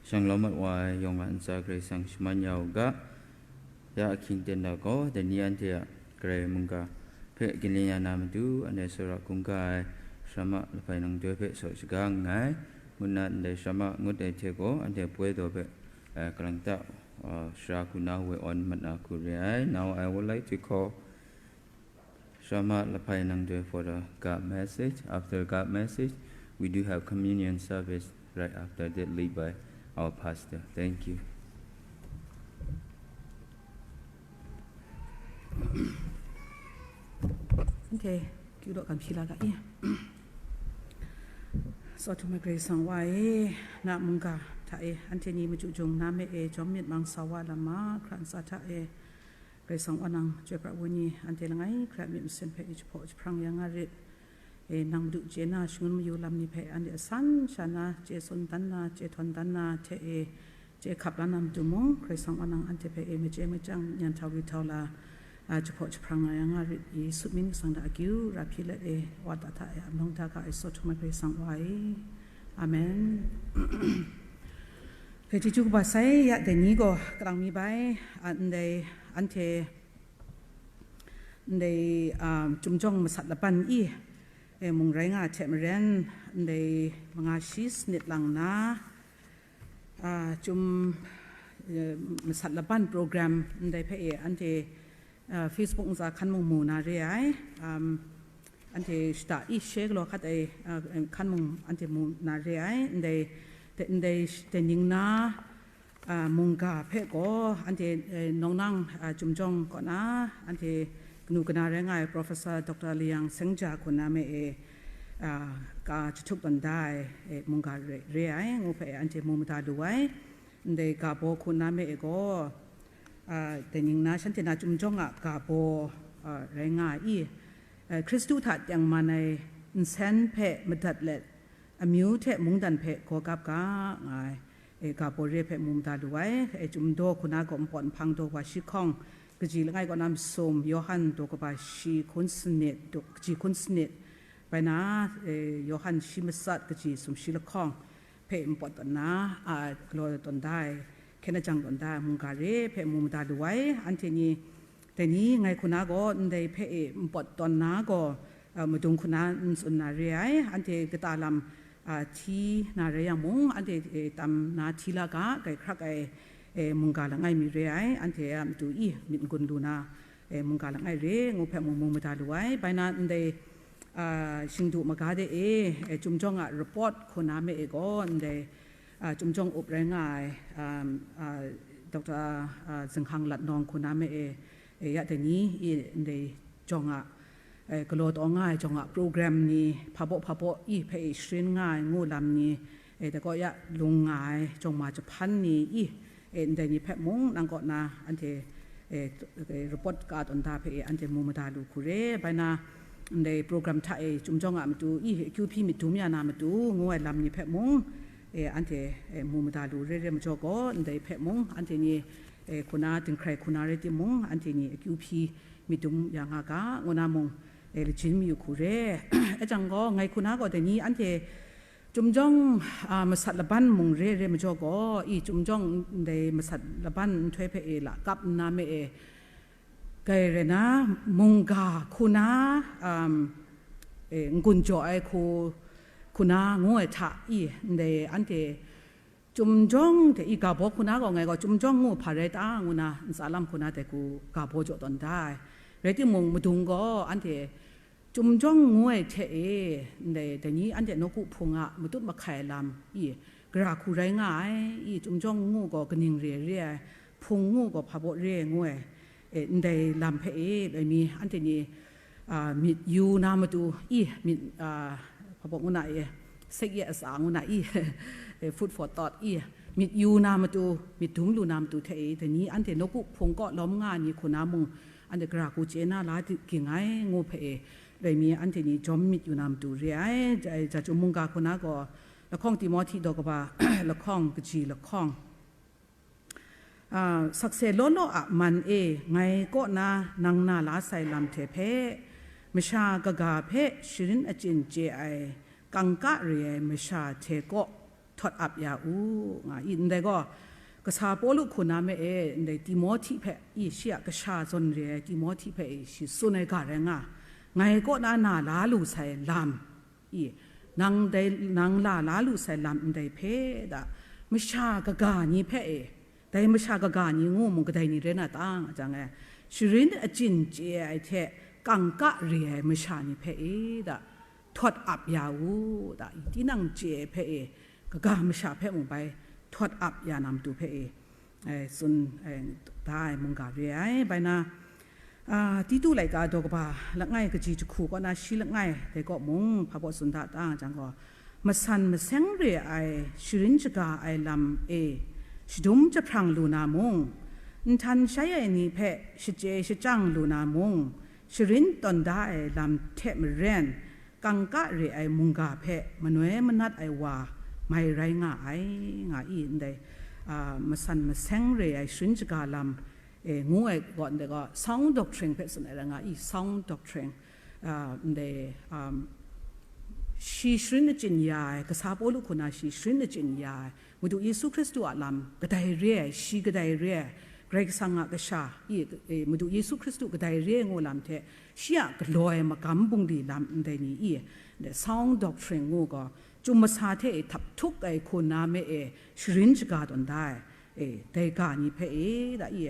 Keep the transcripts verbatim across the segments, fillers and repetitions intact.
Shang lawm mat wa ai yawng a ntsa Karai Kasang shaman ya u ga. Ya ahkying ten da gaw, dai ni anhte a Karai mungga hpe gindin ya na matu, anhte tsawra hkungga ai Sarama Lahpai Nang Doi hpe saw shaga nngai, ngu nna ndai Sarama ngut ai hte gaw, anhte poi daw hpe, eh, kalang ta, uh, sara hku na woi awn mat na hku re ai. Now I would like to call Sarama Lahpai Nang Doi for the God message. After God message, we do have communion service right after that, lead by our pastor. Thank you. Okay, kyu lo kam shi la ga i. So, htum ai Karai Kasang wa e, na mungga hta e, anhte ni machyu jung na me e, jawm myit mang sa wa lam ma, hkran sa hta e, Karai Kasang wa nang chyoi pra ai ni, anhte langai hkra myit masin hpe i jahpaw jahprang ya nga rit. E, nang Madu chye na, shangun mayu lam ni hpe anhte asan sha na, chye tsun dan na, chye htawn dan na hte e, chye hkap la na matu mung, Karai Kasang wa nang anhte hpe e, machye machyang, nyan htau ri htau la, a, jahpaw jahprang nga ya nga rit i, sut myit ni sang da akyu, ra hpyi let e, wa ta hta e, amlawng da ga e, saw htum ai Karai Kasang wa e. Amen. Hpe chyeju kaba sai ya dai ni gaw kalang mi bai, a, ndai anhte, ndai, a, Chyum Jawng masat laban i, e, mung rai nga ai hte maren, ndai manga shi sanit lang na, a, Chyum, e, masat laban program ndai hpe e anhte, a, Facebook ntsa hkan mung mu na re ai. Um, anhte shada i share galaw hkat ai, a, hkan mung anhte mu na re ai. Ndai, ndai, ndai ning na, a, mungga hpe gaw anhte, e, nawng nang, a, Chyum Jawng kaw na, anhte kanu kana rai nga ai Professor Doctor Liyang Sengja hku na me e, a, ka jahtuk tawn da ai, e, mungga re, re ai, ngu hpe anhte mu mada lu ai. Ndai ga baw hku na me e gaw, a, dai ning na shanhte na Chyum Jawng a ga baw, a, rai nga ai i, a, Hkristu hta tengman ai nsen hpe madat let, amyu hte mungdan hpe gaw gap ga nga ai, e, ga baw re hpe mu mada lu ai. E, Chyum Daw hku na gaw npawt nhpang daw wa shi hkawng, kaji langai kaw na masum, Yawhan daw kaba shi hkun sanit, daw, kaji hkun sanit, bai na, e, Yawhan shi matsat, kaji sumshi lahkawng hpe npawt tawn na, a, galaw tawn da ai, hkyen ajang tawn da ai mungga re hpe mu mada lu ai. Anhte ni, dai ni ngai hku na gaw ndai hpe e npawt tawn na gaw, a, madung hku na n tsun na re ai. Anhte kata lam, a, hti na rai yang mung, anhte, e, tam na hti la ga, grai hkrak ai, e, mungga langai mi re ai. Anhte a matu i myit n-gun lu na, e, mungga langai re, ngu hpe mung mu mada lu ai. Bai na ndai, a, Shingdu maga de e, e, Chyum Jawng a report hku na me e gaw, ndai, a, Chyum Jawng up rai nga ai, um, a, Doctor, a, Zinghang Lat Nawng hku na me e, e, ya dai ni i ndai jawng a, e, galaw taw nga ai jawng a program ni, hpabaw hpabaw i hpe e sharin nga ai ngu lam ni, e, dai kaw ya lung nga ai jawng ma jahpan ni i, e, ndai ni hpe mung nang kaw na anhte, e, e, report ka tawn da hpe e anhte mu mada lu hku re. Bai na, ndai program hta e Chyum Jawng a matu i akyu hpyi myit dum ya na matu ngu ai lam ni hpe mung, e, anhte, e, mu mada lu re re majaw gaw, ndai hpe mung anhte ni, e, hku na dinghkrai hku na rai timung, anhte ni akyu hpyi myit dum ya nga ga, ngu na mung, e, lajin mayu hku re. E jang gaw, ngai hku na gaw dai ni anhte Chyum Jawng, a, masat laban mung re re majaw gaw, i Chyum Jawng ndai masat laban nhtoi hpe e la kap nna me e, grai rai na, mungga hku na, um, e, n-gun jaw ai hku, hku na ngu ai hta i, ndai anhte Chyum Jawng hte i ga baw hku na gaw, ngai gaw Chyum Jawng ngu hpa rai ta, ngu na ntsa lam hku na dai hku ga baw jaw tawn da ai. Rai timung, madung gaw anhte Chyum Jawng ngu ai hte e, ndai, dai ni anhte nawku hpung a matut mahkai lam i, gara hku rai nga ai, i Chyum Jawng ngu gaw kaning re re ai, hpung ngu gaw hpa baw re ai ngu ai, e, ndai lam hpe e, dai mi anhte ni, a, myit yu na matu i, myit, a, hpa baw ngu na e, sek ye asa ngu na i, e, food for thought i, myit yu na matu, myit dum lu na matu hte e, dai ni anhte nawku hpung kaw lawm nga ai ni hku na mung, anhte gara hku chye na la di-, ging ai ngu hpe e, dai mi anhte ni jawm myit yu na matu re ai. Ja, ja Chyum mungga hku na gaw, lahkawng Timohti daw kaba, lahkawng kaji lahkawng, a, sakse law law a man e, ngai kaw na nang na la sai lam hte hpe, masha kaga hpe sharin achyin chye ai, kangka re ai masha hte kaw, htawt ap ya u, nga i. Ndai gaw, kasa Pawlu hku na me e, ndai Timohti hpe i, shi a kasha zawn re ai Timohti hpe i, shi tsun ai ga rai nga, ngai kaw na na la lu sai lam i, nang dai, nang la la lu sai lam ndai hpe da, masha kaga ni hpe e, dai masha kaga ni ngu mung kadai ni rai na ta nga jang e, sharin achyin chye ai hte kangka re ai masha ni hpe e da, htawt ap ya u da, tinang chye ai hpe e, kaga masha hpe mung bai htawt ap ya na matu hpe e, ai, tsun, ai, da ai mungga re ai. Bai na, a, Titu laika daw kaba langai kaji jahku kaw na shi langai dai kaw mung hpa baw tsun da ta nga jang gaw, masan maseng re ai sharin shaga ai lam e shadum jahprang lu na mung, nhtan shai ai ni hpe shachye shachyang lu na mung, sharin tawn da ai lam hte maren, kangka re ai mungga hpe manoi manat ai wa mai rai nga ai, nga i ndai, a, masan maseng re ai sharin shaga lam, e, ngu ai gaw ndai gaw, sound doctrine hpe tsun ai rai nga i, sound doctrine, a, ndai, um, shi sharin achyin ya ai, kasa Pawlu hku na shi sharin achyin ya ai, Madu Yesu Hkristu a lam kadai re ai, shi kadai re ai, Karai Kasang a kasha, i, e, Madu Yesu Hkristu kadai re ai ngu lam hte, shi a galaw ai magam bungli lam ndai ni i, ndai sound doctrine ngu gaw, chyum masa hte e htap htuk ai hku na me e sharin shaga tawn da ai, e, dai ga ni hpe e, da i,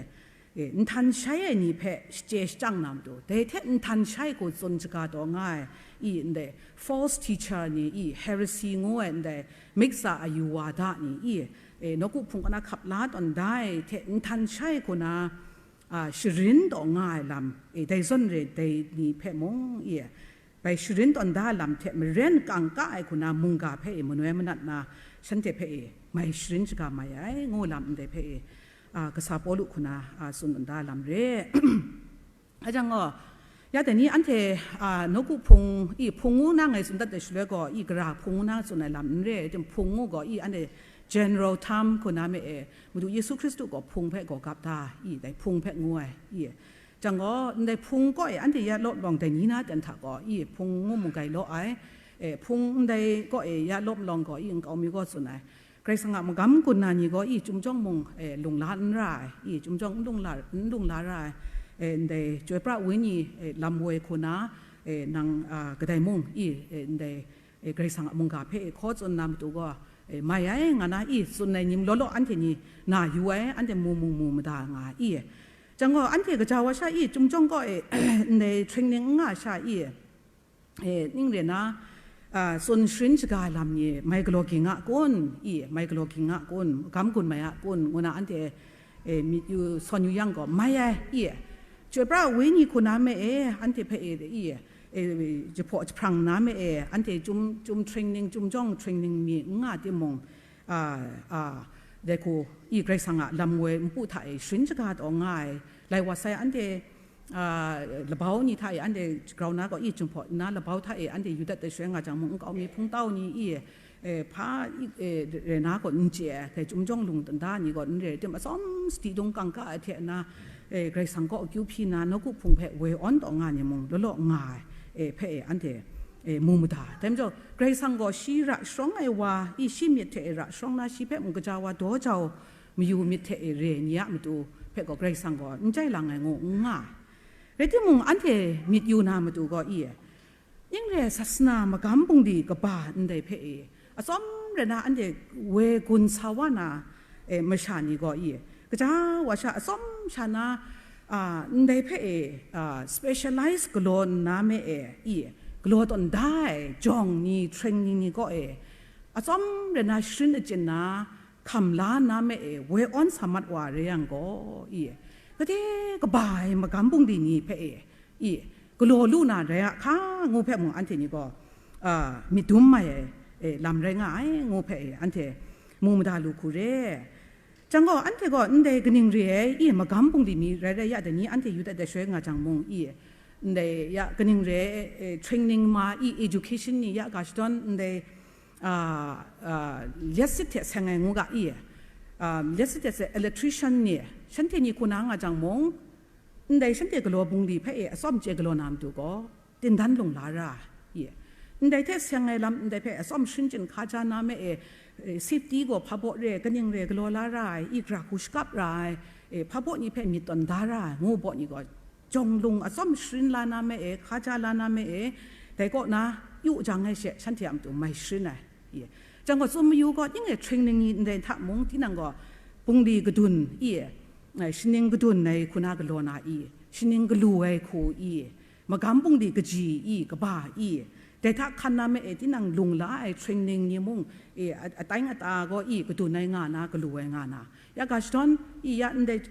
e, nhtan shai ai ni hpe shachye shachyang na matu, dai hte nhtan shai hku tsun shaga taw nga ai, i, ndai false teacher ni i, heresy ngu ai ndai miksa ayu wa da ni i, e, nawku hpung kaw na hkap la tawn da ai hte nhtan shai hku na, a, sharin taw nga ai lam, e, dai zawn re dai ni hpe mung i, bai sharin tawn da lam hte maren kangka ai hku na mungga hpe e manoi manat na shanhte hpe e mai sharin shaga mai ai ngu lam ndai hpe e, a, kasa Pawlu hku na, a, tsun tawn da lam re. A jang gaw, ya dai ni anhte, a, nawku hpung, i hpung ngu na ngai tsun dat ai shaloi gaw, i gara hpung ngu na tsun ai lam n re, tim hpung ngu gaw, i anhte general term hku na me e, Madu Yesu Hkristu gaw hpung hpe gaw gap da, i dai hpung hpe ngu ai, i. Jang gaw, ndai hpung kaw e anhte ya lawp lawng dai ni na ten hta gaw, i hpung ngu mung gai law ai, e, hpung ndai kaw e ya lawp lawng gaw, i nkau mi gaw tsun ai. Karai Kasang a magam gun na ni gaw i chyum jawng mung, e, lung la n ra ai, i chyum jawng n lung la, n lung la ra ai, e, ndai Chyoi Pra Wenyi, e, lam woi hku na, e, nang, a, kadai mung i, e, ndai, e, Karai Kasang a mungga hpe, e, hkaw tsun na matu gaw, e, mai ai nga na i tsun ai ni law law anhte ni na yu ai, anhte mu mung mu mada nga ai i. Jang gaw, anhte kaja wa sha i, chyum jawng kaw e, ndai training n nga sha i, e, ning re na, a, tsun sharin shaga lam ni mai galaw ging a kun, i, mai galaw ging a kun, gam gun mai a kun, ngu na anhte, e, myit yu, sawn yu yang gaw, mai ai, i, Chyoi Pra Wenyi hku na me e, anhte hpe e, i, e, jahpaw jahprang na me e, anhte chyum, chyum training, chyum jawng training mi n nga timung, a, a, dai hku, i, Karai Kasang a lam woi npu hta e sharin shaga taw nga ai, lai wa sai anhte, a, labau ni hta e anhte grau na gaw i, jahpaw nna labau hta e anhte yu dat ai shaloi nga jang mung, nkau mi hpungtau ni i, e, hpa i, e, re na gaw n chye ai, dai chyum jawng lung tanda ni gaw n re ai tim, atsawm sadi dung kangka ai hte na, e, Karai Kasang kaw akyu hpyi na, nawku hpung hpe woi awn taw nga ni mung, law law nga ai, e, hpe e, anhte, e, mu mada. Dai majaw, Karai Kasang gaw shi ra sharawng ai wa, i shi myit hte e ra sharawng na, shi hpe mung kaja wa daw jau mayu myit hte e re ni a matu hpe gaw Karai Kasang gaw n jai lang ai ngu n nga ai. Rai timung, anhte myit yu na matu gaw i, ning re sasana magam bungli kaba ndai hpe e, atsawm re na anhte woi gun sa wa na, e, masha ni gaw i, kaja wa sha atsawm sha na, a, ndai hpe e, a, specialize galaw nna me e, i, galaw tawn da ai jawng ni, training ni kaw e, atsawm re na sharin achyin na, hkam la nna me e, woi awn sa mat wa re yang gaw, i, gade kaba ai magam bungli ni hpe e, i, galaw lu na rai a hka ngu hpe mung anhte ni gaw, a, myit dum mai ai, e, lam rai nga ai ngu hpe e, anhte mu mada lu hku re. Jang gaw, anhte gaw ndai kaning re ai, i, magam bungli mi rai rai ya dai ni, anhte yu dat ai shaloi nga jang mung, i, ndai ya kaning re ai, e, training ma, i, education ni ya ga shadawn ndai, a, a, liat sit hte seng ai ngu ga i, a, liat sit hte seng electrician ni, shanhte ni hku na nga jang mung, ndai shanhte galaw bungli hpe e atsawm chye galaw na matu gaw, tindan lung la ra ai, i, ndai hte seng ai lam ndai hpe atsawm sharin chyinghka ja na me e, e, safety gaw hpa baw re, kaning re galaw la ra ai, i, gara hku shakap ra ai, e, hpa baw ni hpe myit tawn da ra ai, ngu baw ni gaw, jawng lung atsawm sharin la na me e, hkaja la na me e, dai kaw na, yu jang ai she, shanhte a matu mai sharin ai, i. Jang gaw, tsun mayu gaw, ning e training ni ndai hta mung, tinang gaw, bungli kadun, i, e, shaning kadun ai hku na galaw na, i, shaning galu ai hku, i, magam bungli kaji, i, kaba, i, dai hta hkan na me e, tinang lung la ai training ni mung, e, a-, atai ata gaw, i, kadun ai nga na, galu ai nga na. Ya ga shadawn, i, ya ndai,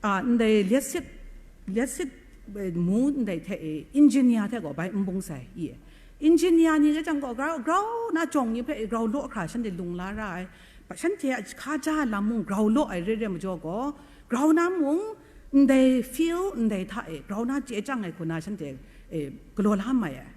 a, ndai letsit, letsit, e, mu ndai hte e, engineer hte gaw bai n bung sai, i. Engineer ni rai jang gaw, grau, grau na jawng ni hpe grau law hkra shanhte lung la ra ai, shanhte a hkaja lam mung grau law ai re re majaw gaw, grau na mung ndai field ndai hta e grau na chye chyang ai hku na shanhte, e, galaw la mai ai.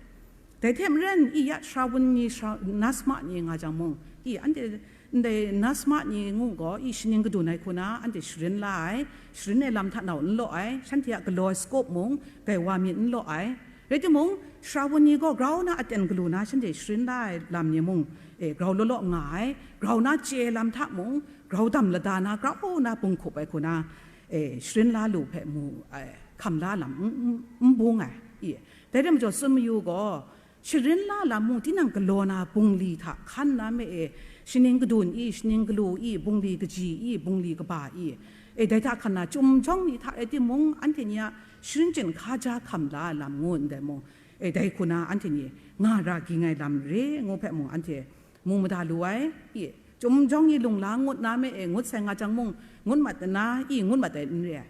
Dai hte maren, i, ya Shrawun ni, Shra-, Nasma ni nga jang mung, i, anhte ndai Nasma ni ngu gaw, i, shaning kadun ai hku na anhte sharin la ai, sharin ai lam hta nau n law ai, shanhte a galaw ai scope mung, gaiwa myit n law ai. Rai timung, Shrawun ni gaw grau na aten galu na shanhte sharin la ai lam ni mung, e, grau law law nga ai, grau na chye lam hta mung, grau dam lada na, grau na bung hkup ai hku na, e, sharin la lu hpe mu ai, hkam la lam n, n, n bung ai, i. Dai rai majaw, tsun mayu gaw, sharin la lam mung tinang galaw na bungli hta hkan na me e, shaning kadun i, shaning galu i, bungli kaji i, bungli kaba i, e, dai hta hkan na chyum jawng ni hta rai timung, anhte ni a sharin chyinghka ja hkam la ai lam ngu ndai mung, e, dai hku na anhte ni nga ra ging ai lam re ngu hpe mung anhte mu mada lu ai, i, chyum jawng ni lung la ngut na me e, ngut sai nga jang mung, ngut mat na, i, ngut mat ai n re ai.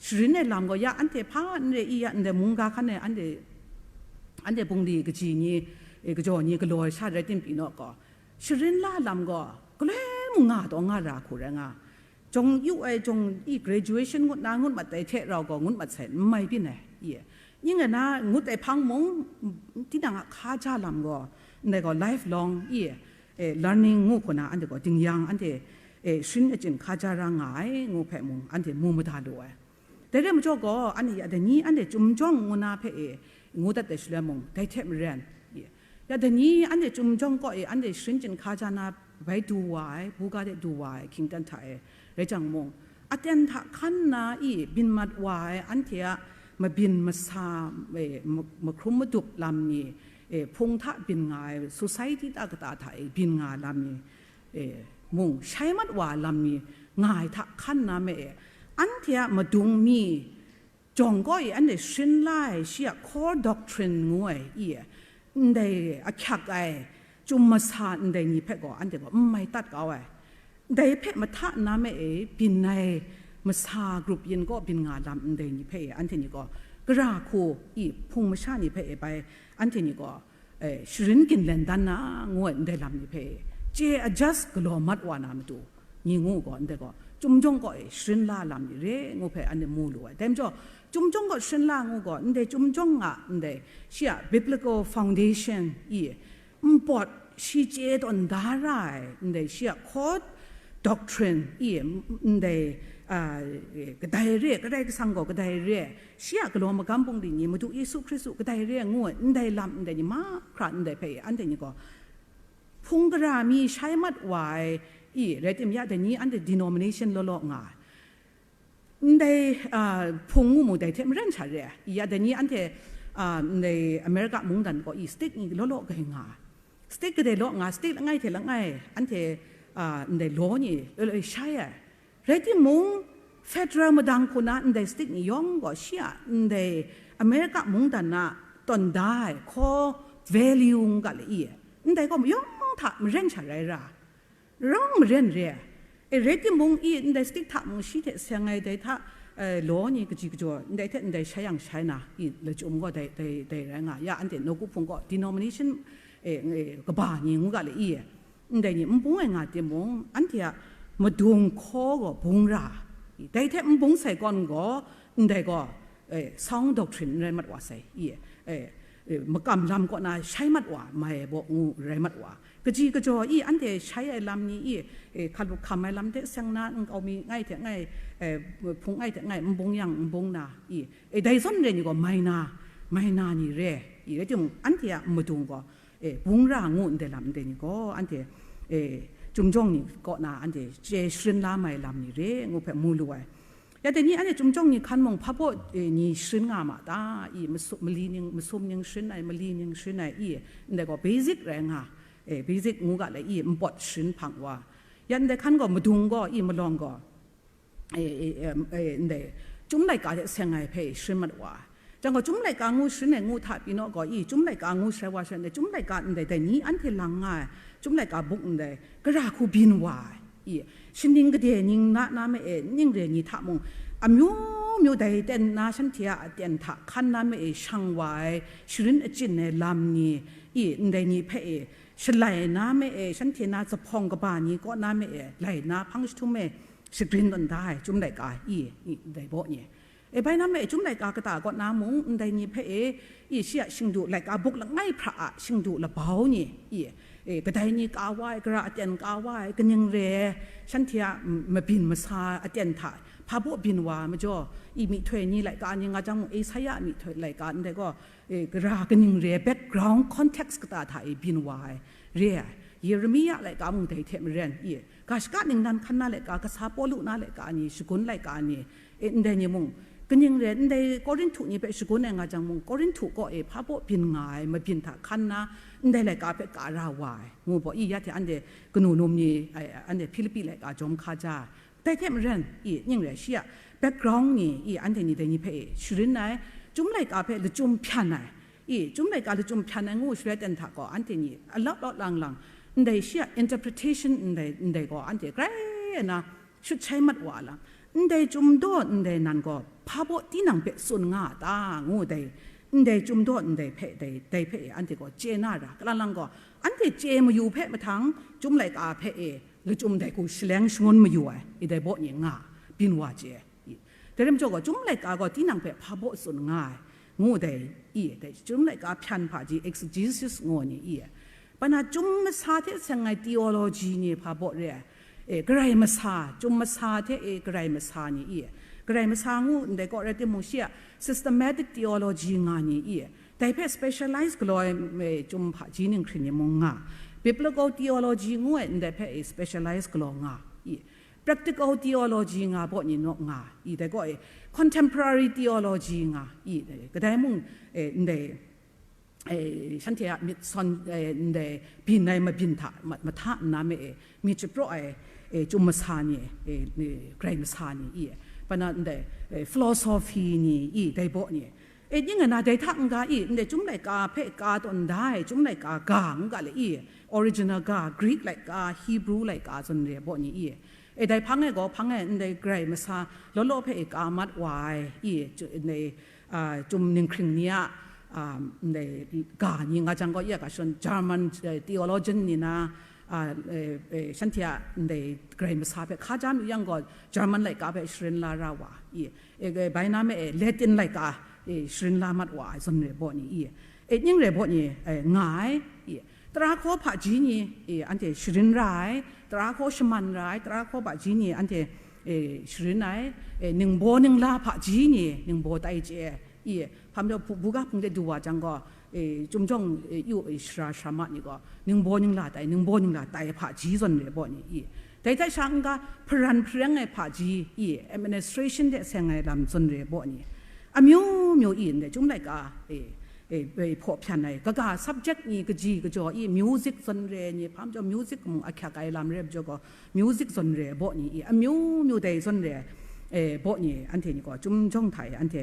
Sharin ai lam gaw ya anhte hpa n re i, ya ndai mungga hkan e anhte, anhte bungli kaji ni, e, kajaw ni galaw ai sha rai tim pyi naw gaw, sharin la lam gaw galoi mung nga taw nga ra hku rai nga. Jawng yu ai jawng i, graduation ngut na ngut mat ai hte rau gaw ngut mat sai n mai byin ai, i. Ning ai na ngut ai hpang mung, tinang a hkaja lam gaw, ndai gaw lifelong, i, e, learning ngu hku na anhte gaw dingyang anhte, e, sharin achyin hkaja ra nga ai ngu hpe mung anhte mu mada lu ai. Dai rai majaw gaw, anhte ya dai ni anhte chyum jawng ngu na hpe e ngu dat ai shaloi mung, dai hte maren, ya dai ni anhte chyum jawng kaw e anhte sharin chyinghka ja na bai du wa ai, buga de du wa ai hkying tan hta e rai jang mung, aten hta hkan nna i byin mat wa ai anhte a mabyin masa, e, ma-, mahkrum madup lam ni, e, hpung hta byin nga ai, society ta kata hta e byin nga lam ni, e, mung shai mat wa lam ni nga ai hta hkan na me e, anhte a madung mi jawng kaw e anhte sharin la ai shi a core doctrine ngu ai i, ndai ahkyak ai, chyum masa ndai ni hpe gaw anhte gaw n mai tat kau ai. Dai hpe mahta na me e byin ai masa grup yin kaw byin nga lam ndai ni hpe e anhte ni gaw gara hku i hpung masha ni hpe e bai anhte ni gaw, e, sharin ginlen dan na ngu ai ndai lam ni hpe e chye adjust galaw mat wa na matu ni ngu gaw ndai gaw, chyum jawng kaw e sharin la lam ni re ngu hpe anhte mu lu ai. Dai majaw, chyum jawng kaw sharin la ngu gaw, ndai chyum jawng a, ndai shi a biblical foundation i, npawt shi chye tawn da ra ai, ndai shi a core doctrine i, ndai, a, kadai re, Karai Kasang gaw kadai re, shi a galaw magam bungli ni, Madu Yesu Hkristu kadai re ngu ai, ndai lam, ndai ni mahkra, ndai hpe anhte ni gaw, hpung gara mi shai mat wa ai, i, rai tim ya dai ni anhte denomination law law nga ai. Ndai, a, hpung ngu mu dai hte maren sha re ai. I, ya dai ni anhte, a, ndai America mungdan gaw i state ni law law gai nga ai. State kadai law nga, state langai hte langai anhte, a, ndai law ni law law shai ai. Rai timung, federal madang hku na ndai state ni yawng gaw shi a ndai America mungdan na tawn da ai core value nga ga le i, ndai gaw mayawng hta maren sha rai ra, rang maren re ai. E, rai timung i ndai state hta mung shi hte seng ai dai hta, e, law ni kaji kajaw ndai hte ndai shai yang shai na i, lachyum gaw dai, dai, dai rai nga ya, anhte nawku hpung gaw denomination, e, e, kaba ni ngu ga le i, ndai ni n bung ai nga timung, anhte a madung hkaw gaw bung ra, dai hte n bung sai kawn gaw, ndai gaw, e, sound doctrine n rai mat wa sai, i, e, e, makam lam kaw na shai mat wa, mai ai baw ngu rai mat wa, kaji kajaw i, anhte shai ai lam ni i, e, hkalup hkam ai lam hte seng na nkau mi ngai hte ngai, e, hpung ngai hte ngai n bung yang n bung na i, e, dai zawn re ni gaw mai na, mai na ni re, i, rai timung, anhte a madung gaw, e, bung ra ngu ndai lam ndai ni gaw, anhte, e, Chyum jawng ni kaw na anhte chye sharin la mai lam ni re ngu hpe mu lu ai. Ya dai ni anhte chyum jawng ni hkan mung hpa baw, eh, ni sharin nga ma ta? I masu-, mali ning, masum ning sharin ai, mali ning sharin ai, i, ndai gaw basic rai nga, eh, basic ngu ga le, i, npawt sharin hpang wa. Ya ndai hkan gaw madung gaw, i, malawng gaw, eh, eh, em, eh, ndai, chyum laika hte seng ai hpe sharin mat wa ai. Jang gaw, chyum laika ngu sharin ai ngu hta pyi naw gaw, i, chyum laika ngu sharai wa sharai ndai, chyum laika ndai, dai ni anhte lang nga ai, chyum laika buk ndai, gara hku byin wa ai, i, shaning gade ning na na me e, ning re ni hta mung, amyu myu dai ten na shanhte a aten hta hkan na me e shang wa ai, sharin achyin ai lam ni, i, ndai ni hpe e, shalai na me e, shanhte na zuphpawng kaba ni kaw na me e, lai na hpang jahtum e, shagrin tawn da ai, chyum laika, i, i, ndai baw ni. E, bai na me, chyum laika kata kaw na mung, ndai ni hpe e, i, shi a shingdu laika buk langai hpra a shingdu labau ni, i, e, kadai ni ka wa ai, gara aten ka wa ai, kaning re ai, shanhte a, m-, mabyin masa aten hta hpa baw byin wa ai majaw, i, myihtoi ni laika ni nga jang mung, Esaia a myihtoi laika ndai gaw, e, gara kaning re ai, background context kata hta e byin wa ai, re ai. Yeremia laika mung dai hte maren, i, ga shaka ningnan hkan na laika, kasa Pawlu na laika ni, shagun laika ni, e, ndai ni mung, kaning re, ndai Korinhtu ni hpe shagun ai nga jang mung, Korinhtu kaw e hpa baw byin nga ai, mabyin hta hkan na, ndai laika hpe ka ra wa ai, ngu baw, i, ya hte anhte kanu num ni, ai, anhte Hpilipi laika jawm hka ja ai. Dai hte maren, i, ning re, shi a background ni, i, anhte ni dai ni hpe, i, sharin ai, chyum laika hpe lachyum hpyan ai, i, chyum laika lachyum hpyan ai ngu shaloi ten hta gaw, anhte ni alau lau lang lang, ndai shi a interpretation ndai, ndai gaw, anhte grai na shut shai mat wa lam, ndai chyum daw ndai nan gaw, hpa baw tinang hpe tsun nga a ta, ngu dai, ndai chyum daw ndai hpe, dai, dai hpe, i, anhte gaw chye na ra, kalang lang gaw, anhte chye mayu hpe mahtang, chyum laika hpe, i, lachyum dai hku shaleng shangun mayu ai, i, dai baw ni nga, byin wa chye ai, i. Dai rai majaw gaw, chyum laika gaw tinang hpe hpa baw tsun nga ai, ngu dai, i, dai chyum laika hpyan hpaji exegesis ngu ni, i. Pana chyum masa hte seng ai theology ni hpa baw re ai, e, garai masa, chyum masa hte, e, garai masa ni, i. Garai masa ngu ndai kaw rai timung, shi a systematic theology nga ni, i. Dai hpe specialize galaw ai, e, chyum hpaji ninghkring ni mung nga. Biblical theology ngu ai ndai hpe, e, specialize galaw nga, i. Practical theology nga baw ni naw nga, i, dai gaw, e, contemporary theology nga, i, dai, kadai mung, e, ndai, e, shanhte a myit sawn, e, ndai byin ai mabyin hta ma-, mahta nna me, e, myit shapraw ai, e, chyum masa ni, e, e, garai masa ni, i, pana ndai, e, philosophy ni, i, dai baw ni, e, ning ana dai hta n-ga i, ndai chyum laika hpe ka tawn da ai, chyum laika ga n-ga le i, original ga, Greek laika, Hebrew laika zawn re baw ni i, e, dai hpang e gaw, hpang e ndai garai masa law law hpe i ka mat wa ai, i, chu-, ndai, a, chyum ninghkring ni a, a, ndai ga ni nga jang gaw, i, a ga shon German, e, theologian ni na, a, e, e, shanhte a ndai garai masa hpe hka ja mu yang gaw, German laika hpe sharin la ra wa, i, e, e, bai na me, e, Latin laika, e, sharin la mat wa ai zawn re baw ni, i, e, ning re baw ni, e, nga ai, i, tara hkaw hpaji ni, i, anhte sharin ra ai, tara hkaw shaman ra ai, tara hkaw hpaji ni, anhte, e, sharin ai, e, ningbaw ningla hpaji ni, ningbaw tai chye ai, i, hpa majaw bu-, buga hpung de du wa jang gaw, e, chyum jawng, e, yu, e, shara sharama ni gaw, ningbaw ningla tai, ningbaw ningla tai hpaji zawn re baw ni, i, dai hta sha n-ga, hparan hpareng ai hpaji, i, administration de seng ai lam zawn re baw ni, amyu myu i, ndai chyum laika, e, e, e, hpaw hpyan ai, kaga subject ni kaji kajaw i, music zawn re ni, hpa majaw music mung ahkyak ai lam re majaw gaw, music zawn re baw ni i, amyu myu dai zawn re, e, baw ni, anhte ni gaw, chyum jawng hta e, anhte,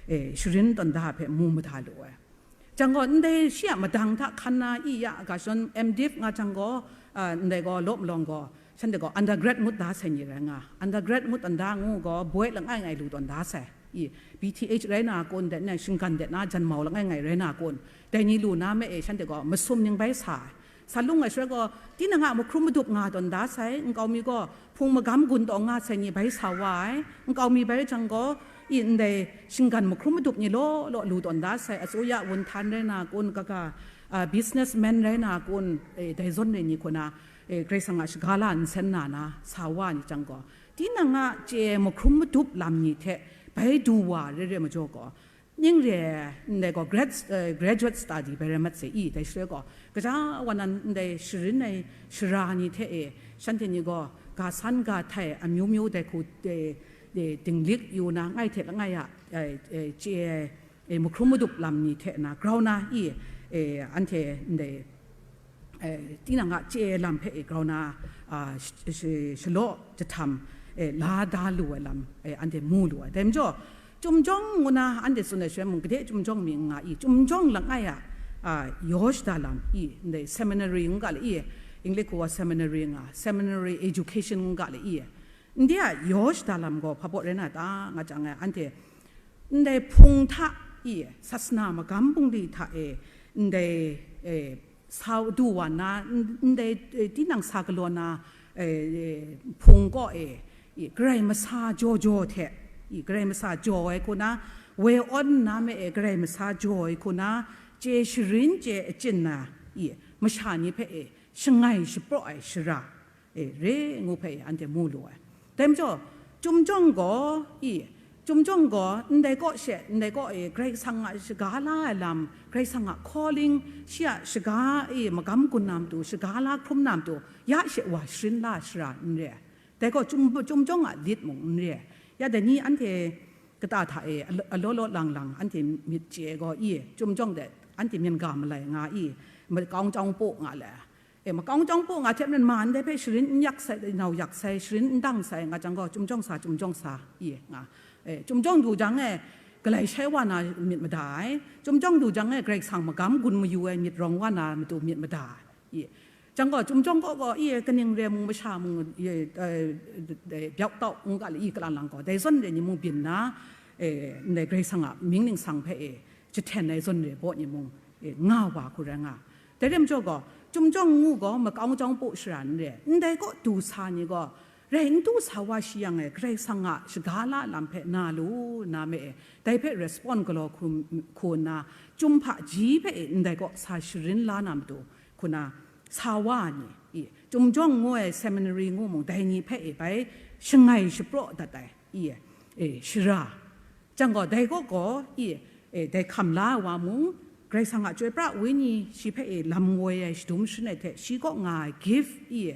e, sharin tawn da hpe mu mada lu ai. Jang gaw, ndai shi a madang hta hkan na i ya, ga shon M.Div nga jang gaw, a, ndai gaw law malawng gaw, shanhte gaw undergrad ngut da sai ni rai nga, undergrad ngut tawn da ngu gaw, boi langai ngai lu tawn da sai. I, B.Th rai na kun, dai na shinggan de na janmau langai ngai rai na kun, dai ni lu na me e, shanhte gaw masum ning bai sa ai. Sa lung ai shaloi gaw, tinang a mahkrum madup nga tawn da sai, nkau mi gaw, hpung magam gun taw nga sai ni bai sa wa ai, nkau mi bai jang gaw, i, ndai shinggan mahkrum madup ni law law lu tawn da sai, atsuya wun htan rai na kun, kaga, a, businessman rai na kun, e, dai zawn re ni hku na, e, Karai Kasang a shaga la nsen na na sa wa ni jang gaw, tinang a chye mahkrum madup lam ni hte bai du wa re re majaw gaw, ning re ai, ndai gaw grad-, eh, graduate study bai rai mat sai i, dai shaloi gaw, gaja wa nan ndai sharin ai shara ni hte e, Shanhte ni gaw ga san ga htai amyu myu dai hku, e, e, dinglik yu na, ngai hte langai a, e, e, chye ai, e, mahkrum madup lam ni hte na grau na i, e, anhte ndai, e, tinang a chye ai lam hpe e grau na, a, sh-, sh-, shalaw jahtam, e, la da lu ai lam, e, anhte mu lu ai. Dai majaw, Chyum jawng ngu na anhte tsun ai shaloi mung, gade chyum jawng mi n nga i, chyum jawng langai a, a, yaw shada lam i, ndai seminary ngu ga le i, English hku wa seminary nga, seminary education ngu ga le i, ndai a yaw shada lam gaw hpa baw rai na ta nga jang e, anhte ndai hpung hta i, sasana magam bungli hta e, ndai, e, sa du wa na, n-, ndai, e, tinang sa galaw na, e, e, hpung kaw e, i, Karai masa jaw jaw hte, i, Karai masa jaw ai hku na, woi awn nna me e, Karai masa jaw ai hku na, chye sharin chye achyin na, i, masha ni hpe e, shangai shapraw ai shara, e, re ngu hpe e, anhte mu lu ai. Dai majaw, chyum jawng gaw, i, chyum jawng gaw, ndai kaw she, ndai kaw e, Karai Kasang a shaga la ai lam, Karai Kasang a calling, shi a shaga e, magam gun na matu, shaga la hkrum na matu, ya she wa sharin la shara n re ai. Dai gaw chyum, chyum jawng a lit mung n re ai. Ya dai ni anhte kata hta e, alo-, alaw law lang lang, anhte myit chye gaw i, chyum jawng de, anhte myen ga malai nga i, makau chyawng paw nga le. E, makau chyawng paw nga hte maren ma ndai hpe sharin n yak sai, nau yak sai, sharin n dang sai, nga jang gaw, chyum jawng sa, chyum jawng sa, i, nga. E, chyum jawng du jang e, galai shai wa na myit mada ai. Chyum jawng du jang e, Karai Kasang magam gun mayu ai myit rawng wa na matu myit mada ai. I, jang gaw, chyum jawng kaw gaw, i, kaning re mung masha mung, i, e, e, byau tau ngu ga le, i, kalang lang gaw, dai zawn re ni mung byin na, e, ndai Karai Kasang a mying ningsang hpe, e, jahten ai zawn re baw ni mung, e, nga wa hku rai nga. Dai re majaw gaw, chyum jawng ngu gaw, makau chyawng paw shara n re, ndai kaw du sa ni gaw, rai n du sa wa shi yang e, Karai Kasang a shaga la lam hpe na lu na me e, dai hpe respond galaw hku, hku nna, chyum hpaji hpe e ndai kaw sa sharin la na matu, hku na, sa wa ni, i, chyum jawng ngu ai seminary ngu mung, dai ni hpe e bai shangai shapraw dat ai, i, e, shara. Jang gaw, dai kaw gaw, i, e, dai hkam la ai wa mung, Karai Kasang a Chyoi Pra Wenyi shi hpe e lam woi ai shadum sharin ai hte, shi kaw nga ai gift, i,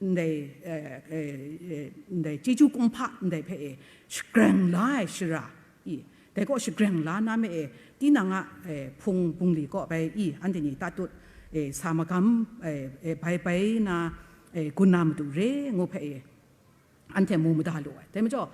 ndai, e, e, e, ndai chyeju kumhpa ndai hpe e shagreng la ai shara, i, dai kaw shagreng la na me e, tinang a, e, hpung bungli kaw bai i, anhte ni tatut, e, sa magam, e, e, bai bai na, e, gun na matu re ngu hpe e, anhte mu mada lu ai. Dai majaw,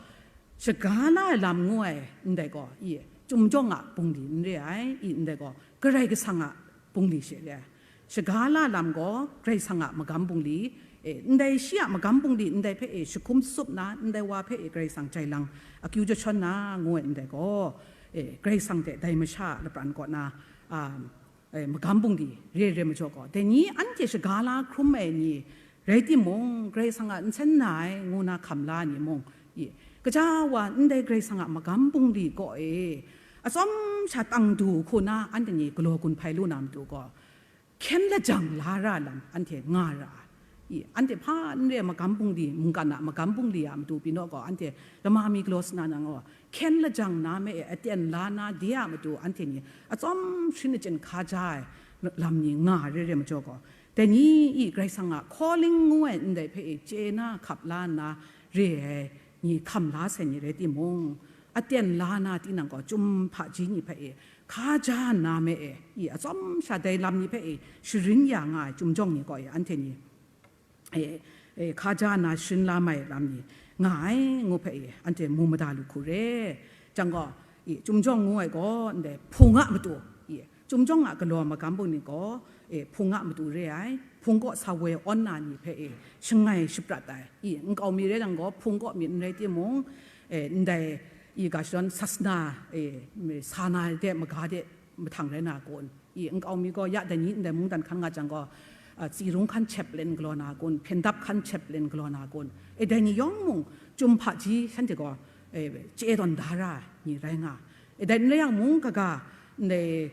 shaga la ai lam ngu ai ndai gaw, i, chyum jawng a bungli n re ai, i, ndai gaw, Karai Kasang a bungli she re ai. Shaga la lam gaw, Karai Kasang a magam bungli, e, ndai shi a magam bungli, ndai hpe e, jahkum tsup na, ndai wa hpe e, Karai Kasang jai lang, akyu jashawn na, ngu ai ndai gaw, e, Karai Kasang hte dai masha a lapran kaw na, a, e, magam bungli re re majaw gaw, dai ni anhte shaga la hkrum ai ni rai timung, Karai Kasang a nsen na ai ngu na hkam la ni mung, i, kaja wa ndai Karai Kasang a magam bungli kaw e, atsawm sha tang du hku na anhte ni galaw gun hpai lu na matu gaw, hkyen lajang la ra lam anhte nga ra ai. I, anhte hpa n re ai magam bungli, mungkan a magam bungli a matu pyi naw gaw, anhte lama mi galaw sa na nang gaw, hkyen lajang na me e, aten la na de a matu anhte ni atsawm sharin achyin hka ja ai lam ni nga re re majaw gaw, dai ni i Karai Kasang a calling ngu ai ndai hpe e chye na hkap la nna re ai ni hkam la sai ni rai timung, aten la na tinang gaw, chyum hpaji ni hpe e hka ja nna me e, i atsawm sha dai lam ni hpe e sharin ya nga ai chyum jawng ni gaw e, anhte ni e, e, hka ja na sharin la mai lam ni nga ai ngu hpe e, anhte mu mada lu hku re. Jang gaw, i, chyum jawng ngu ai gaw, ndai hpung a matu, i, chyum jawng a galaw magam bungli gaw, e, hpung a matu re ai, hpung kaw sa woi awn na ni hpe e, shangai shaprat ai, i, nkau mi rai yang gaw, hpung kaw myit n rai timung, e, ndai, i, ga shadawn sasana, e, sa na de, maga de, mahtang rai na kun, i, nkau mi gaw ya dai ni ndai mungdan hkan nga jang gaw, a, tsirung hkan chaplain galaw na kun, hpyen dap hkan chaplain galaw na kun, e, dai ni yawng mung, chyum hpaji shanhte gaw, e, chye tawn da ra ai ni rai nga. E, dai n rai yang mung kaga, ndai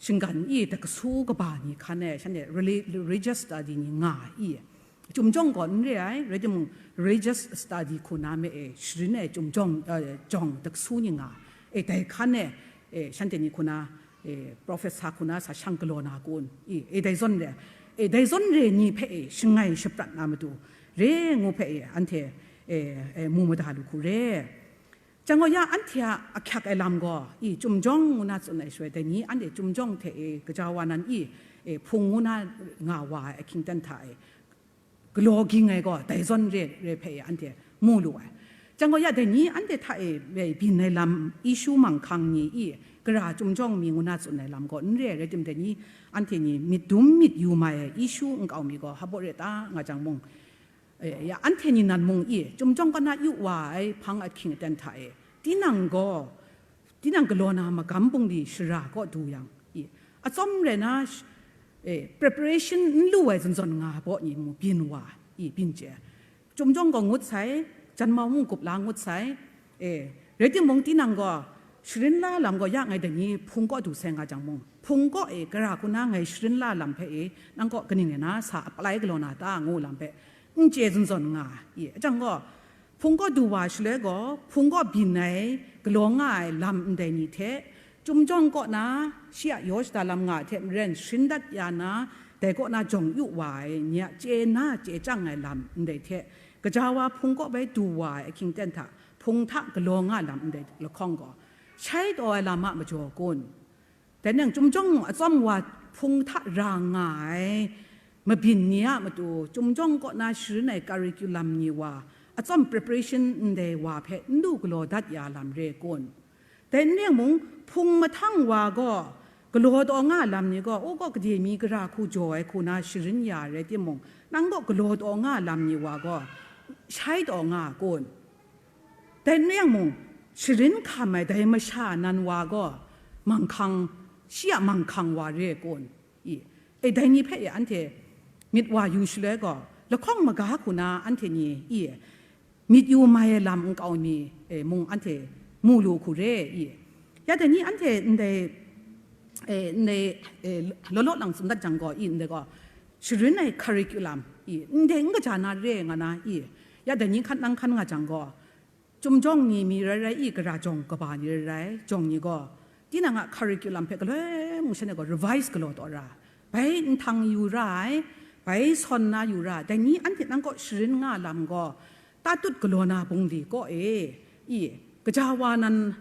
shinggan i dakasu kaba ni hkan e, shanhte reli-, religious study ni nga ai i, Chyum jawng gaw n re ai, rai timung, religious study hku na me e, sharin ai chyum jawng, eh, jawng dakasu ni nga, e, dai hkan e, e, shanhte ni hku na, e, professor hku na sa shang galaw na kun, i, e, dai zawn re, e, dai zawn re ni hpe e, shangai shaprat na matu, re ngu hpe e, anhte, e, e, mu mada lu hku re. Chyang gaw ya anhte a ahkyak ai lam gaw, i, Chyum jawng ngu na tsun ai shaloi, dai ni anhte Chyum jawng hte e, gaja wa nan i, e, hpung ngu na nga wa ai ahkying ten hta e, galaw ging ai gaw, dai zawn re, re hpe e, anhte mu lu ai. Chyang gaw ya dai ni anhte hta e, e, byin ai lam, issue manghkang ni i, gara Chyum jawng mi ngu na tsun ai lam gaw n re ai, rai tim, dai ni anhte ni myit dum myit yu mai ai issue nkau mi gaw, hpa baw re ta nga jang mung, e, ya anhte ni nan mung i, Chyum jawng kaw na yu wa ai hpang ahkying aten hta e, tinang gaw, tinang galaw na magam bungli shara kaw du yang, i, atsawm rai na, sh-, e, preparation n lu ai zawn zawn nga baw ni mung byin wa, i, byin chye. Chyum jawng gaw ngut sai, janmau mung gup la ngut sai, e, rai timung, tinang gaw, sharin la lam gaw ya ngai dai ni hpung kaw du sai nga jang mung, hpung kaw e gara hku na ngai sharin la lam hpe e, nang kaw kaning rai na sa apply galaw na ta ngu lam hpe, n chye zawn zawn nga, i, a jang gaw, hpung kaw du wa shaloi gaw, hpung kaw byin ai, galaw nga ai lam ndai ni hte, Chyum jawng kaw na, shi a yaw shada lam nga ai hte maren, sharin dat ya na, dai kaw na jawng yu wa ai ni a chye na chye chyang ai lam ndai hte, gaja wa hpung kaw bai du wa ai ahkying ten hta, hpung hta galaw nga lam ndai lahkawng gaw, shai taw ai lam a majaw kun? Dai nang Chyum jawng atsawm wa hpung hta ra nga ai mabyin ni a matu, Chyum jawng kaw na sharin ai curriculum ni wa, atsawm preparation ndai wa hpe n du galaw dat ya lam re kun? Dai n ring mung, hpung mahtang wa gaw, galaw taw nga lam ni gaw, u gaw gade mi gara hku jaw ai hku na sharin ya rai timung, nang gaw galaw taw nga lam ni wa gaw, shai taw nga kun? Dai n ring mung, sharin hkam ai dai masha nan wa gaw, manghkang, shi a manghkang wa re kun? I, e, dai ni hpe e anhte myit wa yu shaloi gaw, lahkawng maga hku na anhte ni, i, myit yu mai ai lam nkau mi, e, mung anhte mu lu hku re, i. Ya dai ni anhte ndai, e, ndai, e, law law lang tsun dat jang gaw, i, ndai gaw, sharin ai curriculum, i, ndai n kaja na re nga na, i. Ya dai ni hkan nang hkan nga jang gaw, Chyum jawng ni mi rai rai i, gara jawng kaba ni rai rai, jawng ni gaw, tinang a curriculum hpe galoi mung shanhte gaw revise galaw taw ra, bai nhtang yu ra ai, bai sawn na yu ra ai, dai ni anhte nang kaw sharin nga lam gaw, tatut galaw na bungli kaw e, i, gaja wa nan,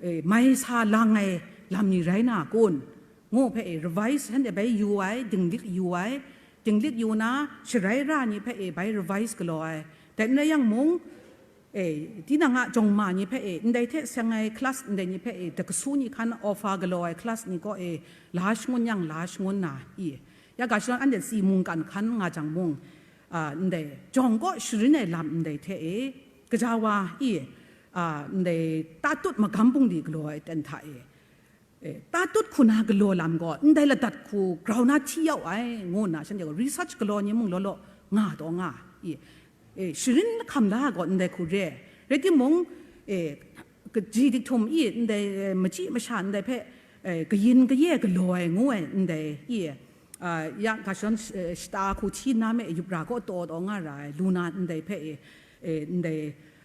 e, mai sa lang ai lam ni rai na kun? Ngu hpe e, revise shanhte bai yu ai, dinglik yu ai, dinglik yu na, sharai ra ni hpe e, bai revise galaw ai. Dai n rai yang mung, e, tinang a jawng ma ni hpe e, ndai hte seng ai class ndai ni hpe e, dakasu ni hkan offer galaw ai class ni kaw e, la shangun yang la shangun na, i, ya ga shadawn anhte tsi mungkan hkan nga jang mung, a, ndai jawng kaw sharin ai lam ndai hte e, gaja wa, i, a, ndai tatut magam bungli galaw ai ten hta e, e, tatut hku na galaw lam gaw, ndai ladat hku grau na hti yau ai, ngu nna shanhte gaw research galaw ni mung law law nga taw nga, i, e, sharin lahkam la gaw ndai hku re. Rai timung, e, kaji dik htum i, ndai, e, machyi masha ndai hpe, e, kayin kaye galaw ai ngu ai ndai, i, a, ya ga shadawn, e, shata hku hti nna me, yup ra kaw taw taw nga ra ai, lu na ndai hpe, e, e, ndai,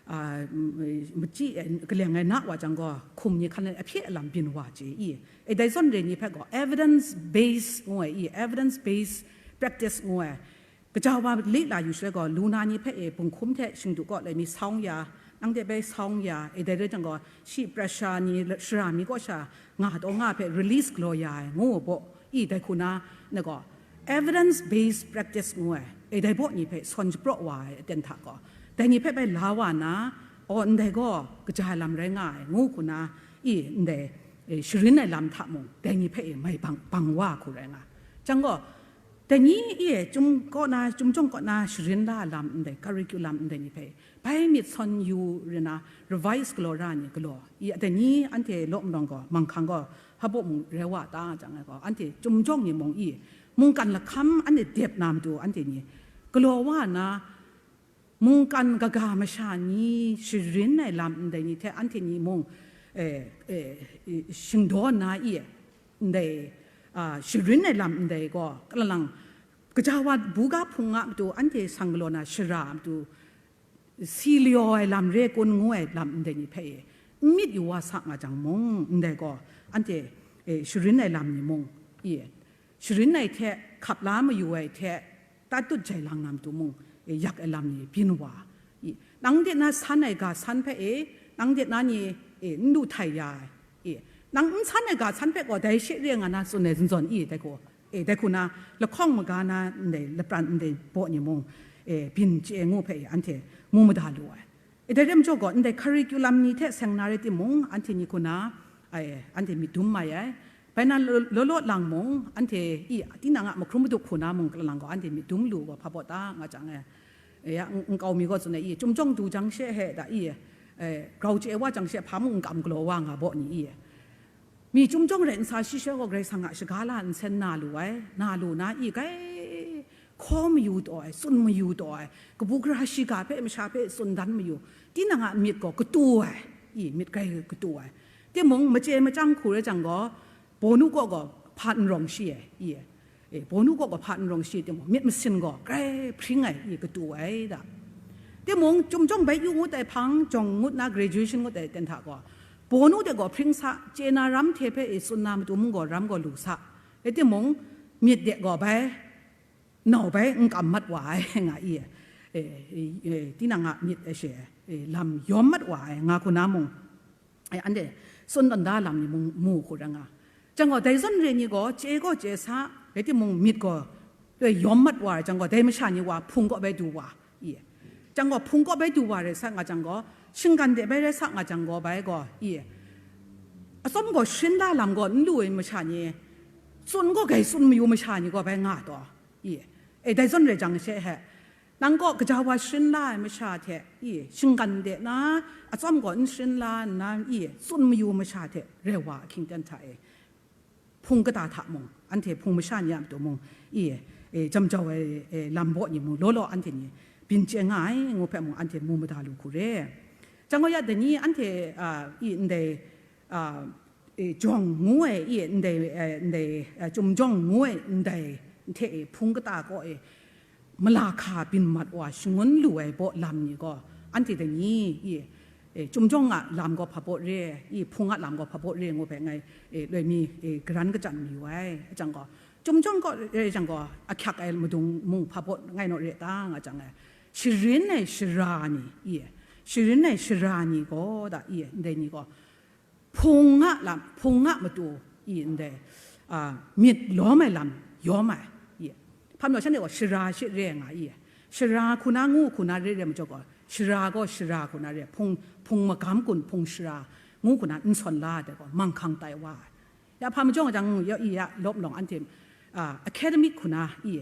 a, m-, machyi, e, kaleng ai na wa jang gaw, hkum ni hkan ai ahpye alam byin wa chye i. E, dai zawn re ni hpe gaw, evidence base ngu ai i, evidence base practice ngu ai. Gaja wa li la yu shaloi gaw, lu na ni hpe e, bunghkum hte shingdu kaw lai mi sawng ya, nang de bai sawng ya, e, dai rai jang gaw, shi pressure ni, shara mi kaw sha nga taw nga hpe release galaw ya ai, ngu ai baw, i, dai hku na, na gaw, evidence based practice ngu ai, e, dai baw ni hpe sawn shapraw wa ai aten hta gaw, dai ni hpe bai la wa na, aw, ndai gaw kaja ai lam rai nga ai, ngu hku na, i, ndai, e, sharin ai lam hta mung, dai ni hpe e mai bang, bang wa hku rai nga. Chyang gaw, dai ni e, Chyum kaw na, Chyum jawng kaw na sharin la lam ndai, curriculum ndai ni hpe, bai myit sawn yu rai na, revise galaw ra ni galaw, i, dai ni anhte law malawng gaw, manghkang gaw, hpa baw mung rai wa ta jang ai gaw, anhte Chyum jawng ni mung i, mungkan lahkam anhte dep na matu anhte ni, galaw wa na, mungkan kaga masha ni sharin ai lam ndai ni hte anhte ni mung, e, e, e, shingdaw nna i, ndai, a, sharin ai lam ndai gaw, kalalang, gaja wa buga hpung a matu anhte sang galaw na shara a matu, si lyaw ai lam re kun ngu ai lam ndai ni hpe e, n myit yu wa sa nga jang mung, ndai gaw, anhte, e, sharin ai lam ni mung, i, sharin ai hte, hkap la mayu ai hte, tatut jai lang na matu mung, e, yak ai lam ni byin wa, i, nang de na san ai ga san hpe, e, nang de na ni, e, n lu htai ya ai, i, nang n san ai ga san hpe gaw dai she re nga na tsun ai zawn zawn, i, dai gaw, e, dai hku na lahkawng maga na ndai lapran ndai baw ni mung, e, byin chye ngu hpe, e, anhte mu mada lu ai. E, dai rai majaw gaw, ndai curriculum ni hte seng na rai timung, anhte ni hku na, ai, anhte myit dum mai ai. Bai na law, law law lang mung, anhte i tinang a mahkrum madup hku na mung lang gaw, anhte myit dum lu gaw, hpa baw ta nga jang e, e, ya, n-, nkau mi gaw tsun ai, i, chyum jawng du jang she he da, i, e, grau chye wa jang she, hpa mung n kam galaw wa nga baw ni, i, mi chyum jawng rai nsa shi she gaw, Karai Kasang a shaga la nsen na lu ai, na lu na, i, grai hkaw mayu taw ai, tsun mayu taw ai, kabu gara shiga hpe masha hpe tsun dan mayu, tinang a myit gaw katu ai, i, myit grai katu ai. Timung, machye machyang hku rai jang gaw, bawnu kaw gaw hpa n rawng shi ai, i, e, bawnu kaw gaw hpa n rawng shi ai timung, myit masin gaw grai hpring ai, i, katu ai da. Timung, chyum jawng bai yu ngut ai hpang, jawng ngut na graduation ngut ai ten hta gaw, bawnu de gaw hpring sa, chye na ram hte hpe, e, tsun na matu mung gaw ram gaw lu sa. E, timung, myit de gaw bai, nau bai n kam mat wa ai nga i, e, e, e, tinang a myit e she, e, lam yawm mat wa ai nga hku na mung, e, anhte tsun tawn da lam ni mung mu hku ra nga. Jang gaw, dai zawn re ni gaw, chye gaw chye sa, rai timung, myit gaw, e, yawm mat wa ai jang gaw, dai masha ni wa hpung kaw bai du wa, i, jang gaw, hpung kaw bai du wa rai sa nga jang gaw, shinggan de bai rai sa nga jang gaw, bai gaw, i, atsawm gaw sharin la lam gaw n lu ai masha ni, tsun gaw grai tsun mayu masha ni gaw bai nga taw, i, e, dai zawn rai jang she he, nang kaw gaja wa sharin la ai masha hte, i, shinggan de na atsawm gaw n sharin la nna, i, tsun mayu masha hte rai wa ahkying ten hta e, hpung kata hta mung, anhte hpung masha ni a matu mung, i, e, jam jau ai, e, lam baw ni mung, law law anhte ni byin chye nga ai ngu hpe mung, anhte mu mada lu hku re. Jang gaw ya dai ni anhte, a, i, ndai, a, e, jawng ngu ai, i, ndai, e, ndai, e, chyum jawng ngu ai ndai hte e, hpung kata kaw e, malahka byin mat wa shangun lu ai baw lam ni gaw, anhte dai ni, i, e, chyum jawng a lam gaw hpa baw re, i, hpung a lam gaw hpa baw re ngu hpe ngai, e, loi mi, e, garan kachyan mayu ai. A jang gaw, chyum jawng kaw re jang gaw, ahkyak ai madung mung hpa baw ngai naw re ta nga jang e, sharin ai shara ni, i, sharin ai shara ni gaw da, i, ndai ni gaw, hpung a lam, hpung a matu, i, ndai, a, myit lawm ai lam yawm ai, i, hpa majaw shanhte gaw shara she re nga, i, shara hku na ngu hku na re re majaw gaw, shara gaw shara hku na re, hpung, hpung magam kun hpung shara ngu hku na n sawn la ai gaw, manghkang tai wa ai. Ya hpa majaw jang, ya, i, ya lawm lawng anhte, a, academic hku na, i,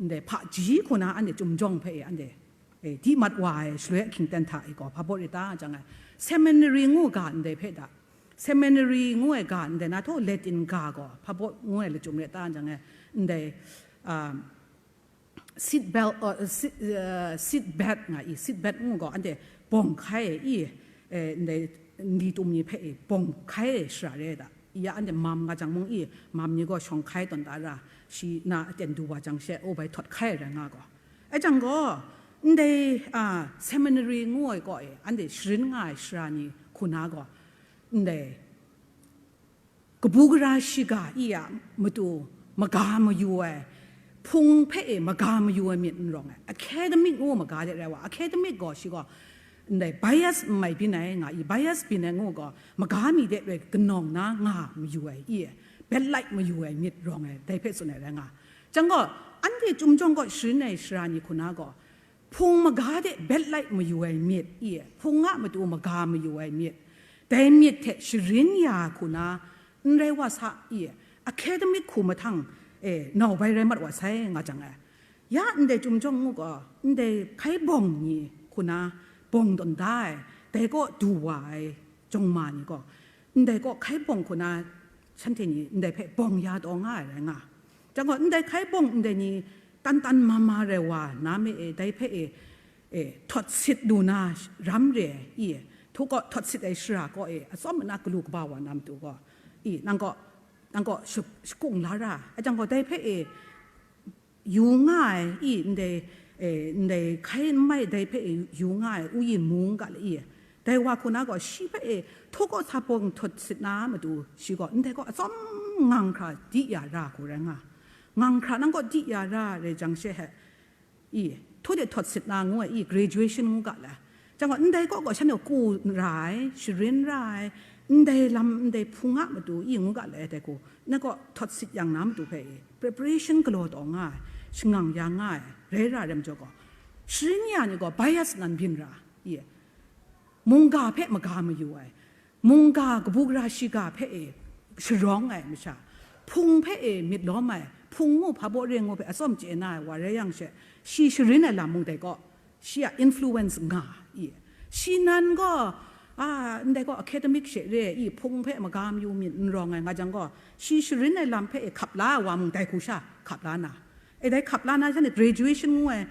ndai hpaji hku na anhte chyum jawng hpe, e, anhte, e, di mat wa ai shaloi ahkying ten hta e gaw, hpa baw re ta jang ai, seminary ngu ga ndai hpe da, seminary ngu ai ga ndai na htaw Latin ga gaw hpa baw ngu ai lachyum re ta jang ai, ndai, a, seat belt, uh, seat, uh, seat belt nga i, seat belt ngu gaw anhte bawng hkai ai i, e, ndai nli tum ni hpe i bawng hkai ai shara re da. I ya anhte mam nga jang mung i, mam ni gaw shawng hkai tawn da ra, shi na aten du wa jang she, o bai htawt hkai ai rai nga gaw. Ai jang gaw, ndai, a, seminary ngu ai kaw e, anhte sharin nga ai shara ni hku na gaw, ndai kabu gara shiga i a matu maga mayu ai, hpung hpe e maga mayu ai myit n rawng ai, academic ngu maga de rai wa, academic gaw shi gaw, ndai bias n mai byin ai nga i, bias byin ai ngu gaw, maga mi de loi kanawng na nga mayu ai i, bet lait mayu ai myit rawng ai, dai hpe tsun ai rai nga. Jang gaw, anhte chyum jawng gaw sharin ai shara ni hku na gaw, hpung maga de bet lait mayu ai myit i, hpung a matu maga mayu ai myit, dai myit hte sharin ya hku na, n rai wa sa i, academic hku mahtang e, nau bai rai mat wa sai nga jang ai. Ya ndai chyum jawng ngu gaw, ndai hkai bawng ni hku na bawng tawn da ai, dai kaw du wa ai jawng ma ni gaw, ndai kaw hkai bawng hku na shanhte ni ndai hpe bawng ya taw nga ai rai nga. Jang gaw, ndai hkai bawng ndai ni tan tan ma ma rai wa na me e, dai hpe e, e, htawt sit lu na ram re ai, i, htu kaw htawt sit ai shara kaw e, atsawm ana galu kaba wa na matu gaw, i, nang kaw, nang kaw shu-, shakung la ra, a jang gaw dai hpe e, yu nga ai, i, ndai, e, ndai hkai n mai dai hpe e, yu nga ai, uyin mung ga le, i, dai wa hku na gaw, shi hpe e, htu kaw sa bawng htawt sit na matu, shi gaw, ndai kaw atsawm ngang hkra di ya ra hku rai nga. Ngang hkra nang kaw di ya ra rai jang she he, I, htu de htawt sit na ngu ai, i, graduation ngu ga le. Jang gaw, ndai kaw gaw shanhte ku ra ai, sharin ra ai, ndai lam, ndai hpung a matu, i, ngu ga le, dai ku. Na gaw htawt sit yang na matu hpe, i, preparation galaw taw nga ai, shangang ya nga ai, rai ra ai majaw gaw, sharin ya ni gaw bias nan byin ra, i, mungga hpe maga mayu ai, mungga kabu gara shiga hpe e sharawng ai masha, hpung hpe e myit lawm ai, hpung ngu hpa baw re ngu hpe atsawm chye na ai wa rai yang she, shi sharin ai lam mung dai gaw, shi a influence nga i. Shi nan gaw, a, ndai gaw academic she re i, hpung hpe maga mayu myit n rawng ai nga jang gaw, shi sharin ai lam hpe e hkap la ai wa mung dai hku sha hkap la na, e dai hkap la na shanhte graduation ngu ai,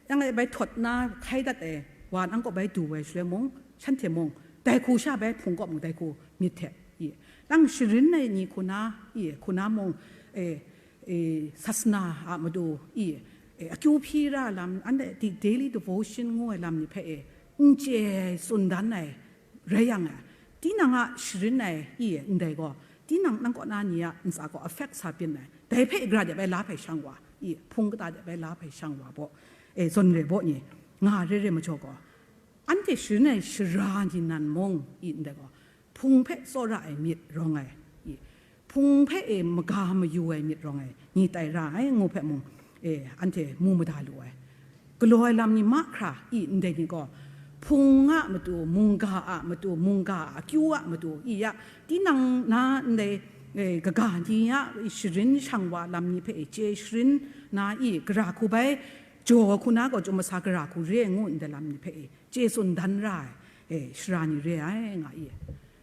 yang e bai htawt na hkai dat ai wa nang kaw bai du ai shaloi mung, shanhte mung, dai hku sha bai hpung kaw mung dai hku myit hte, i, nang sharin ai ni hku na, i, hku na mung, e, e, sasana a matu, i, e, akyu hpyi ra lam, anhte di-, daily devotion ngu ai lam ni hpe e, n chye ai, tsun dan ai, rai yang e, tinang a sharin ai, i, ndai gaw, tinang nang kaw na ni a ntsa gaw affect sa byin ai. Dai hpe gara de bai la hpai shang wa, i, hpung kata de bai la hpai shang wa baw, e, zawn re baw ni, nga re re majaw gaw, anhte sharin ai shara ni nan mung, i, ndai gaw, hpung hpe tsawra ai myit rawng ai, i, hpung hpe e maga mayu ai myit rawng ai, ni tai ra ai ngu hpe mung, e, anhte mu mada lu ai. Galaw ai lam ni mahkra, i, ndai ni gaw, hpung a matu, mungga a matu, mungga a akyu a matu, i, ya, tinang na ndai, e, kaga ni a sharin shang wa lam ni hpe e chye sharin na, i, gara hku bai jaw hku na gaw, chyum masa gara hku re ai ngu ndai lam ni hpe e chye tsun dan ra ai, e, shara ni re ai, nga i.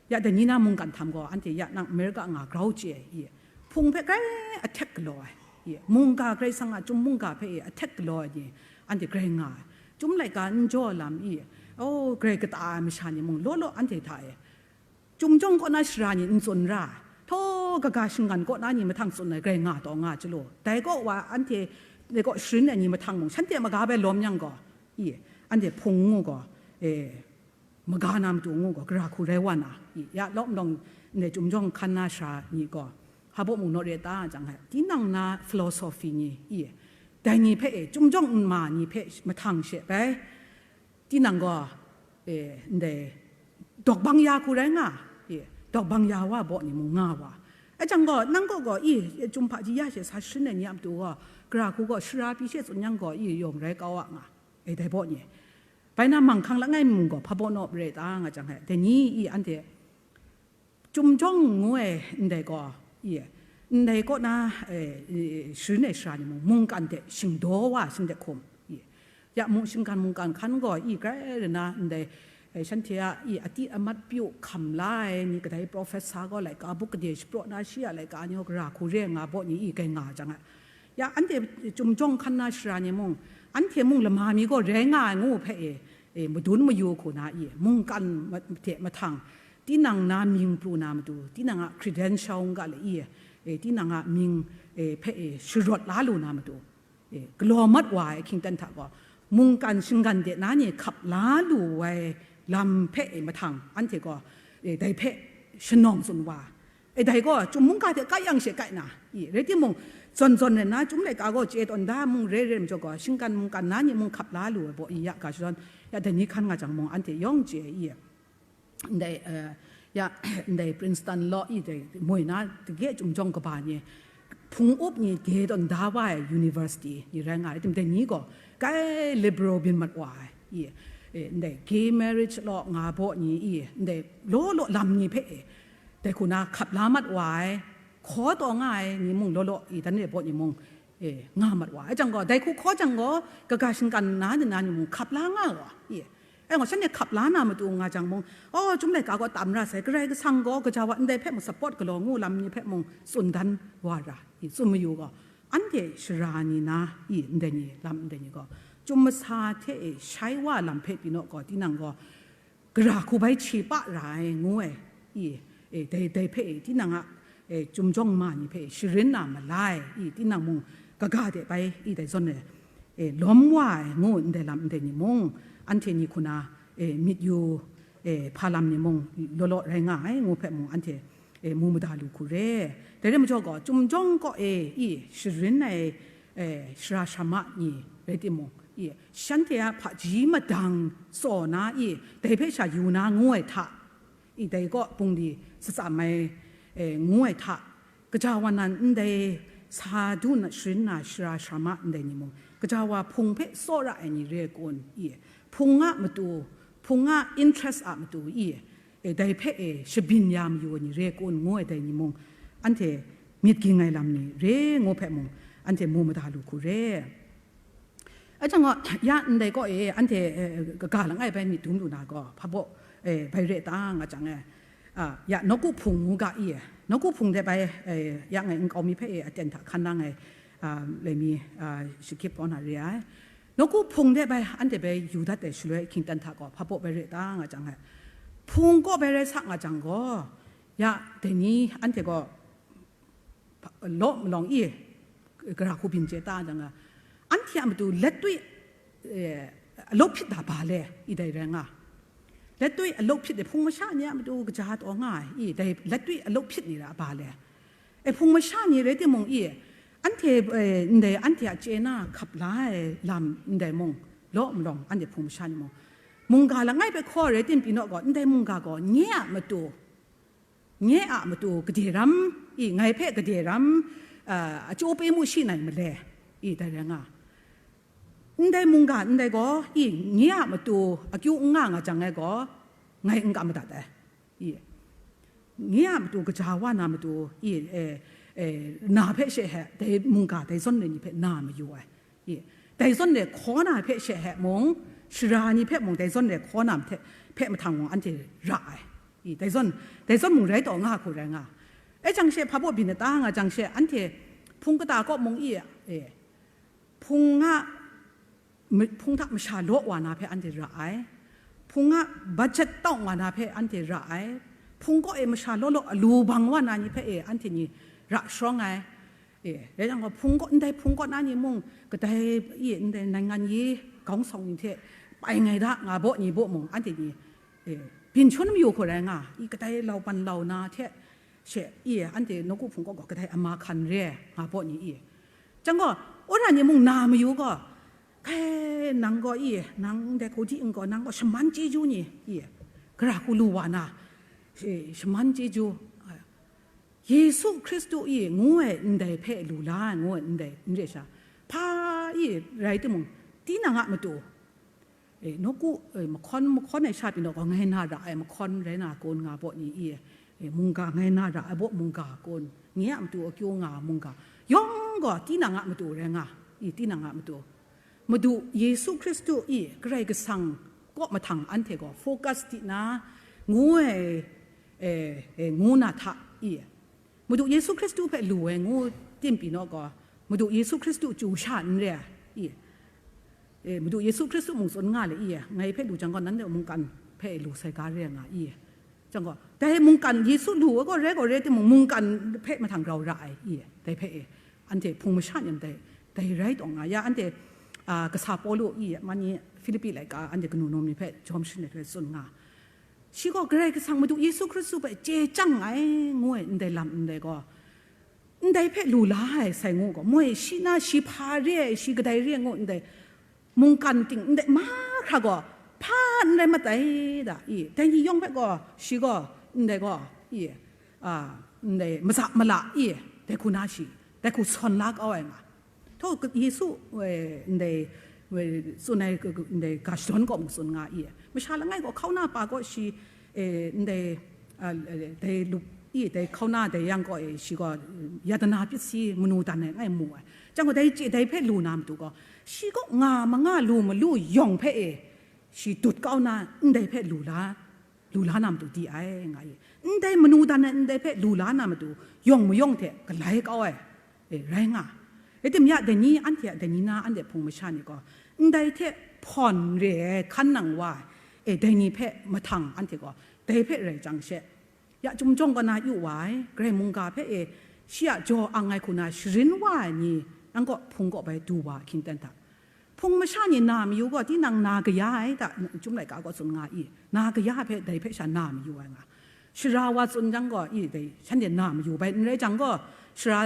Ya dai ni na mungkan htam gaw, anhte ya nang America nga grau chye ai, i, hpung hpe grai attack galaw ai, i, mungga Karai Kasang a chyum mungga hpe e attack galaw ai ni, anhte grai nga ai. Chyum laika n jaw lam, i, o, grai kata ai masha ni mung law law anhte hta e, chyum jawng kaw na shara ni n tsun ra ai, htaw kaga shinggan kaw na ni mahtang tsun ai grai nga taw nga ai chyalu, dai kaw wa anhte, dai kaw sharin ai ni mahtang mung, shanhte maga bai lawm yang gaw, i, anhte hpung ngu gaw, e, maga na matu ngu gaw, gara hku rai wa na, i, ya law nlawng ndai chyum jawng hkan na shara ni gaw, hpa baw mung naw re ta jang, tinang na philosophy ni, i, dai ni hpe e, chyum jawng nma ni hpe mahtang she bai, tinang gaw, e, ndai dawk bang ya hku rai nga, e, dawk bang ya wa baw ni mung nga wa. Ai jang gaw, nang kaw gaw, i, e, chyum hpaji ya she sa sharin ai ni a matu gaw, gara hku gaw shara pyi she tsun yang gaw, i, yawng rai kau a nga, e, dai baw ni. Bai na manghkang langai mung gaw hpa baw naw re ta nga jang, e, dai ni, i, anhte, Chyum jawng ngu ai ndai gaw, i, ndai kaw na, e, i, sharin ai shara ni mung, mungkan hte shingdaw wa shanhte hkum, i, ya mung shinggan mungkan hkan gaw, i, grai re na ndai, e, shanhte a, i, ati amat pyu hkam la ai ni, kadai professor gaw laika buk kade shapraw na, shi a laika ni gaw gara hku re nga baw ni, i, grai nga jang ai. Ya anhte chyum jawng hkan na shara ni mung, anhte mung lama mi gaw rai nga ai ngu hpe e, e, madun mayu hku na, i, mungkan ma-, hte mahtang, tinang na mying pru na matu, tinang a credential n ga le i, e, tinang a mying, e, hpe, e, sharawt la lu na matu, e, galaw mat wa ai hkying ten hta gaw, mungkan shinggan de na ni hkap la lu ai lam hpe, e, mahtang, anhte gaw, e, dai hpe shanawng tsun wa. E, dai gaw, chyum mungga hte kai yang she kai na, i, rai timung, zawn zawn rai na, chyum laika gaw chye tawn da mung re re majaw gaw, shinggan mungkan na ni mung hkap la lu ai baw, i, ya ga shazawn, ya dai ni hkan nga jang mung, anhte yawng chye, i, ndai, eh, ya, ndai Princeton law i dai moi na, dage chyum jawng kaba ni, hpung up ni de tawn da wa ai university ni rai nga ai, tim dai ni gaw, kai liberal byin mat wa ai, i, eh, ndai gay marriage law nga baw ni, i, ndai law law lam ni hpe, eh, dai hku na hkap la mat wa ai, hkaw taw nga ai ni mung law law, i, dan re baw ni mung, e, nga mat wa ai jang gaw, dai hku hkaw jang gaw, kaga shinggan na ni na ni mung hkap la nga wa, i. Ai gaw, shanhte hkap la na matu nga jang mung, aw, chyum laika gaw tam ra sai, Karai Kasang gaw kaja wa ndai hpe mung support galaw ngu lam ni hpe mung tsun dan wa ra, i, tsun mayu gaw, anhte shara ni na, i, ndai ni, lam ndai ni gaw, chyum masa hte e shai wa lam hpe pyi naw gaw, tinang gaw, gara hku bai chye pa ra ai, ngu ai, i, e, dai, dai hpe, e, tinang a, e, chyum jawng ma ni hpe, sharin na malai, i, tinang mung kaga de bai, i, dai zawn e, e, lawm wa ai, ngu ndai lam ndai ni mung, anhte ni hku na, e, myit yu, e, hpa lam ni mung, law law rai nga ai, ngu hpe mung, anhte, e, mu mada lu hku re. Dai re majaw gaw, chyum jawng kaw e, i, sharin ai, e, shara shama ni rai timung, I, shanhte a hpaji madang tsaw na i, dai hpe sha yu na ngu ai hta, i, dai kaw bungli shatsam ai, e, ngu ai hta, kaja wa nan ndai sa du na sharin na shara sharama ndai ni mung, kaja wa hpung hpe tsawra ai ni re kun, i, hpung a matu, hpung a interest a matu, i, e, dai hpe e shabyin ya mayu ai ni re kun ngu ai dai ni mung, anhte myit ging ai lam ni re ngu hpe mung, anhte mu mada lu hku re. Ajang gaw, ya ndai kaw e, anhte, eh, kaga langai bai myit dum lu na gaw, hpa baw, eh, bai re ta nga jang e, ah, ya nawku hpung ngu ga i, nawku hpung de bai, eh, ya ngai nkau mi hpe e aten hta hkan nang ai, ah, lai mi, ah, shakip kaw na re ai. Nawku hpung de bai, anhte bai yu dat ai shaloi hkying tan hta gaw, hpa baw bai re ta nga jang e, hpung kaw bai rai sa nga jang gaw, ya dai ni anhte gaw, law malawng i, gara hku byin chye ta jang a, anhte a matu letwi, eh, alawp hpyit da ba le, i dai rai nga. Letwi alawp hpyit de hpung masha ni a matu kaja taw nga ai, i dai letwi alawp hpyit ni ra ba le. E hpung masha ni rai timung i, anhte, eh, ndai anhte a chye na hkap la ai lam ndai mung, law malawng anhte hpung masha ni mung, mungga langai hpe hkaw rai tim pyi naw gaw, ndai mungga gaw nye a matu, nye a matu gade ram, i, ngai hpe gade ram, ah, a chyaw pe mu shi nai male, i, dai rai nga. Ndai mungga ndai gaw, i, nye a matu akyu n nga nga jang ai gaw, ngai n kam madat ai, i, nye a matu kaja wa na matu, i, e, e, na hpe she he, dai mungga dai zawn ai ni hpe na mayu ai. I, dai zawn re hkaw na hpe she he mung, shara ni hpe mung dai zawn re hkaw na hte, hpe mahtang mung anhte ra ai. I, dai zawn, dai zawn mung rai taw nga hku rai nga. E jang she hpa baw byin na ta nga jang she, anhte hpung kata kaw mung i, e, hpung a, m-, hpung hta masha law wa na hpe anhte ra ai. Hpung a budget tawng wa na hpe anhte ra ai. Hpung kaw e masha law law alu bang wa na ni hpe e anhte ni ra sharawng ai. E, rai yang gaw, hpung kaw, ndai hpung kaw na ni mung, kadai, i, ndai naingan yi, gawng sawng ni hte pai ngai da, nga baw ni baw mung, anhte ni, e, byin shangun mayu hku rai nga, i, kadai lau pan lau na hte, she, i, anhte nawku hpung kaw gaw kadai ama hkan re, nga baw ni, i. Jang gaw, wora ni mung na mayu gaw, kai, nang gaw, i, nang ndai hku di n gaw, nang gaw shaman chyeju ni, i, gara hku lu wa na, e, shaman chyeju, Yesu Hkristu i ngu ai ndai hpe lu la ai ngu ai ndai n re sha, hpa i rai timung, tinang a matu, e, nawku, e, mahkawn, mahkawn ai sha pyi naw gaw, ngai na ra ai mahkawn rai na kun nga baw ni i, e, mungga ngai na ra ai baw mungga kun, nye a matu akyu nga mungga, yawng gaw tinang a matu rai nga, i, tinang a matu. Madu Yesu Hkristu i Karai Kasang kaw mahtang anhte gaw focus di na ngu ai, e, e, ngu na hta i, Madu Yesu Hkristu hpe lu ai ngu tim pyi naw gaw, Madu Yesu Hkristu chyu sha n re ai, i, e, Madu Yesu Hkristu mung tsun nga le i, ngai hpe lu jang gaw, nanhte mungkan hpe lu sai ga re nga i, jang gaw, dai mungkan Yesu lu ai gaw, rai gaw, rai timung, mungkan hpe mahtang grau ra ai, i, dai hpe e, anhte hpung masha ni ndai, dai rai taw nga ya, anhte, a, kasa Pawlu i, mani Filipi laika, anhte kanu num ni hpe jawm shanit hpe tsun nga. Shi gaw Karai Kasang Madu Yesu Hkristu hpe chye chyang ai, ngu ai ndai lam ndai gaw, ndai hpe lu la ai sai ngu gaw, moi shi na shi hpa re ai, shi kadai re ai ngu ndai, mungkan ting ndai mahkra gaw, hpa n rai mat ai da, i, dai ni yawng hpe gaw, shi gaw, ndai gaw, i, a, ndai maza mala, i, dai hku na shi, dai hku sawn la kau ai nga. Htaw, Yesu, e, ndai, e, tsun ai, ndai ga shadawn kaw mung tsun nga i, masha langai gaw, hkauna pa gaw shi, e, ndai, a, e, dai lup, i, dai hkauna dai yang gaw, e, shi gaw, yadana pyit si manu dan ai ngai mu ai. Jang gaw, dai chye dai hpe lu na matu gaw, shi kaw nga manga lu malu yawng hpe e, shi dut kau na, ndai hpe lu la, lu la na matu di ai, nga i. Ndai manu dan ai ndai hpe lu la na matu, yawng mayawng hte galai kau ai, e, rai nga. Rai tim ya, dai ni, anhte a dai ni na, anhte hpung masha ni gaw, ndai hte hpawn re ai hkan nang wa ai, e, dai ni hpe mahtang anhte gaw, dai hpe rai jang she, ya chyum jawng kaw na yu wa ai, Karai mungga hpe e, shi a jaw ang ai hku na sharin wa ai ni, nang kaw hpung kaw bai du wa hkying ten hta. Hpung masha ni na mayu gaw, tinang na kaya ai ta, chyum laika gaw tsun nga i, na kaya hpe, dai hpe sha na mayu ai nga. Shara wa tsun jang gaw, i, dai, shanhte na mayu bai, n rai jang gaw, shara,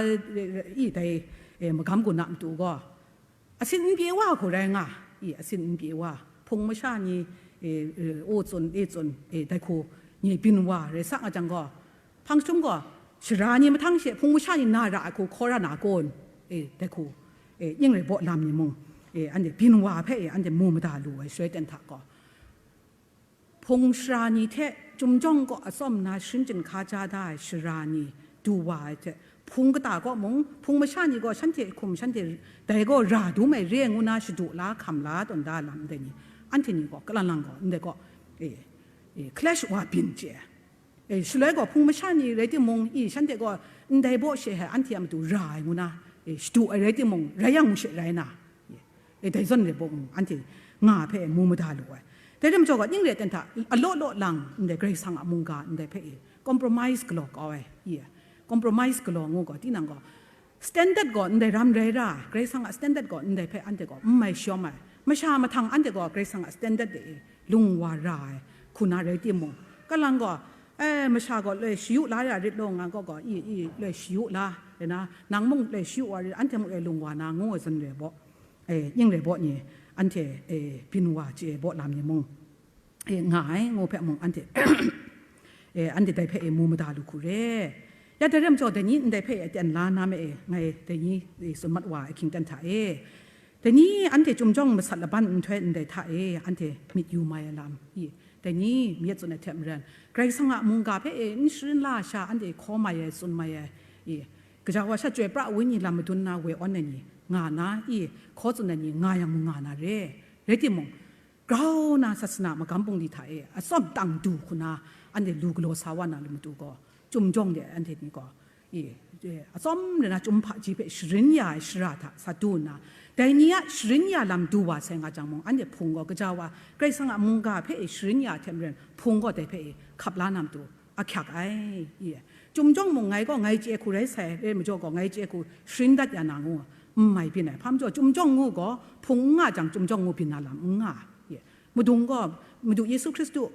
i, dai, e, magam gun a matu gaw, asin n pye wa hku rai nga, i, asin n pyi wa, hpung masha ni, e, e, o tsun, e tsun, e, dai hku ni byin wa rai sa nga jang gaw, hpang jahtum gaw, shara ni mahtang she hpung masha ni na ra ai hku hkaw ra na kun, e, dai hku, e, ning rai baw lam ni mung, e, anhte byin wa hpe, e, anhte mu mada lu ai, shaloi ten hta gaw. Hpung shara ni hte chyum jawng kaw atsawm na sharin chyinghka ja da ai shara ni du wa ai hte, hpung kata kaw mung, hpung masha ni gaw shanhte hkum shanhte dai gaw ra dum ai re ai ngu na shadu la hkam la tawn da lam ndai ni, anhte ni gaw kalang lang gaw ndai gaw, e, e, clash wa byin chye ai. E, shaloi gaw hpung masha ni rai timung, i, shanhte gaw ndai baw she hai anhte a matu ra ai ngu na, e, shadu ai rai timung, rai yang ngu she rai na, e, e, dai zawn rai baw mung, anhte nga hpe mu mada lu ai. Dai rai majaw gaw, ning rai ten hta, alaw law lang, ndai Karai Kasang a mungga, ndai hpe, e, compromise galaw kau ai, i, compromise galaw ngu gaw, tinang gaw, standard gaw ndai ram rai ra ai, Karai Kasang a standard gaw ndai hpe anhte gaw n mai shawm ai. Masha mahtang anhte gaw Karai Kasang a standard de e lung wa ra ai, hku na rai timung, kalang gaw, e, masha gaw loi shayu la ya rit law nga gaw gaw, i, i, loi shayu la, rai na, nang mung loi shayu wa rit, anhte mung loi lung wa na, ngu ai zawn rai baw, e, ning rai baw ni, anhte, e, byin wa chye baw lam ni mung, e, nga ai, ngu hpe mung anhte, e, anhte dai hpe e mu mada lu hku re. Ya dai rai majaw, dai ni ndai hpe e ten la na me e, ngai dai ni, e, tsun mat wa ai hkying ten hta e. Dai ni anhte chyum jawng masat laban nhtoi ndai hta e, anhte myit yu mai ai lam, i, dai ni myit tsun ai hte maren, Karai Kasang a mungga hpe e n sharin la sha anhte hkaw mai ai, tsun mai ai, i, kaja wa sha Chyoi pra ai Wenyi lam madun na woi awn ai ni nga na, i, hkaw tsun ai ni nga yang mung nga na re. Rai timung, grau na sasana magam bungli hta e atsawm tang du hku na, anhte lu galaw sa wa na lu matu gaw, chyum jawng de anhte ni gaw, i, e, atsawm rai na chyum hpaji hpe sharin ya ai shara hta sa du nna, dai ni a sharin ya lam du wa sai nga jang mung, anhte hpung gaw kaja wa Karai Kasang a mungga hpe e sharin ya ai hte maren, hpung gaw dai hpe e hkap la na matu ahkyak ai, i. Chyum jawng mung ngai gaw ngai chye hku rai sai, rai majaw gaw ngai chye hku sharin dat ya na ngu, n mai byin ai. Hpa majaw, chyum jawng ngu gaw, hpung n nga jang, chyum jawng ngu byin na lam n nga, i. Mudung gaw, Madu Yesu Hkristu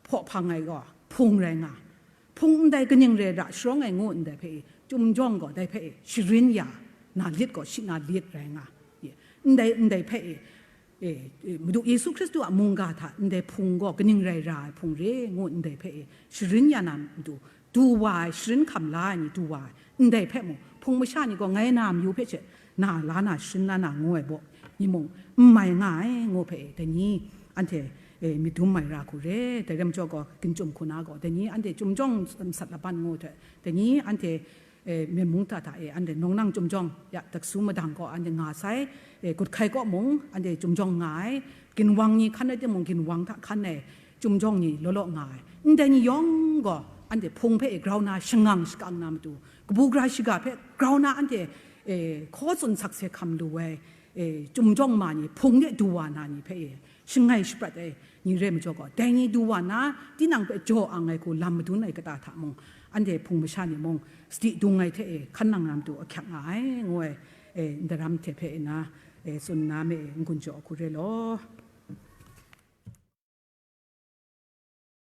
hpaw hpang ai gaw, hpung rai nga, hpung ndai kaning re ra sharawng ai ngu ndai hpe, chyum jawng gaw dai hpe, sharin ya na lit gaw, shi na lit rai nga, i. Ndai, ndai hpe, e, e, Madu Yesu Hkristu a mungga hta ndai hpung gaw kaning rai ra ai hpung re ngu ndai hpe e, sharin ya na matu, du wa ai, sharin hkam la ai ni du wa ai, ndai hpe mung, hpung masha ni gaw ngai na mayu hpe she na la na, sharin la na ngu ai baw ni mung n mai nga ai ngu hpe e, dai ni anhte, e, myit dum mai ra hku re. Dai rai majaw gaw, ginchyum hku na gaw, dai ni anhte chyum jawng masat laban ngu hte, dai ni anhte, e, Myen mung hta hta e, anhte nawng nang chyum jawng ya, taksu madang gaw anhte nga sai, e, gut hkai kaw mung anhte chyum jawng nga ai, ginwang ni hkan ai timung, ginwang hta hkan ai chyum jawng ni law law nga ai. Ndai ni yawng gaw anhte hpung hpe e grau na shangang shakang na matu, kabu gara shiga hpe grau na anhte, e, hkaw tsun sakse hkam lu ai, e, chyum jawng ma ni, hpung de du wa na ni hpe e, shangai shaprat ai ni rai majaw gaw, dai ni du wa na, tinang hpe jaw ang ai hku lam madun ai kata hta mung, anhte hpung masha ni mung, sadi dung ai hte e, hkan nang na matu ahkyak nga ai, ngu ai, e, ndaram hte hpe e na, e, tsun na me e, n-gun jaw hku re law.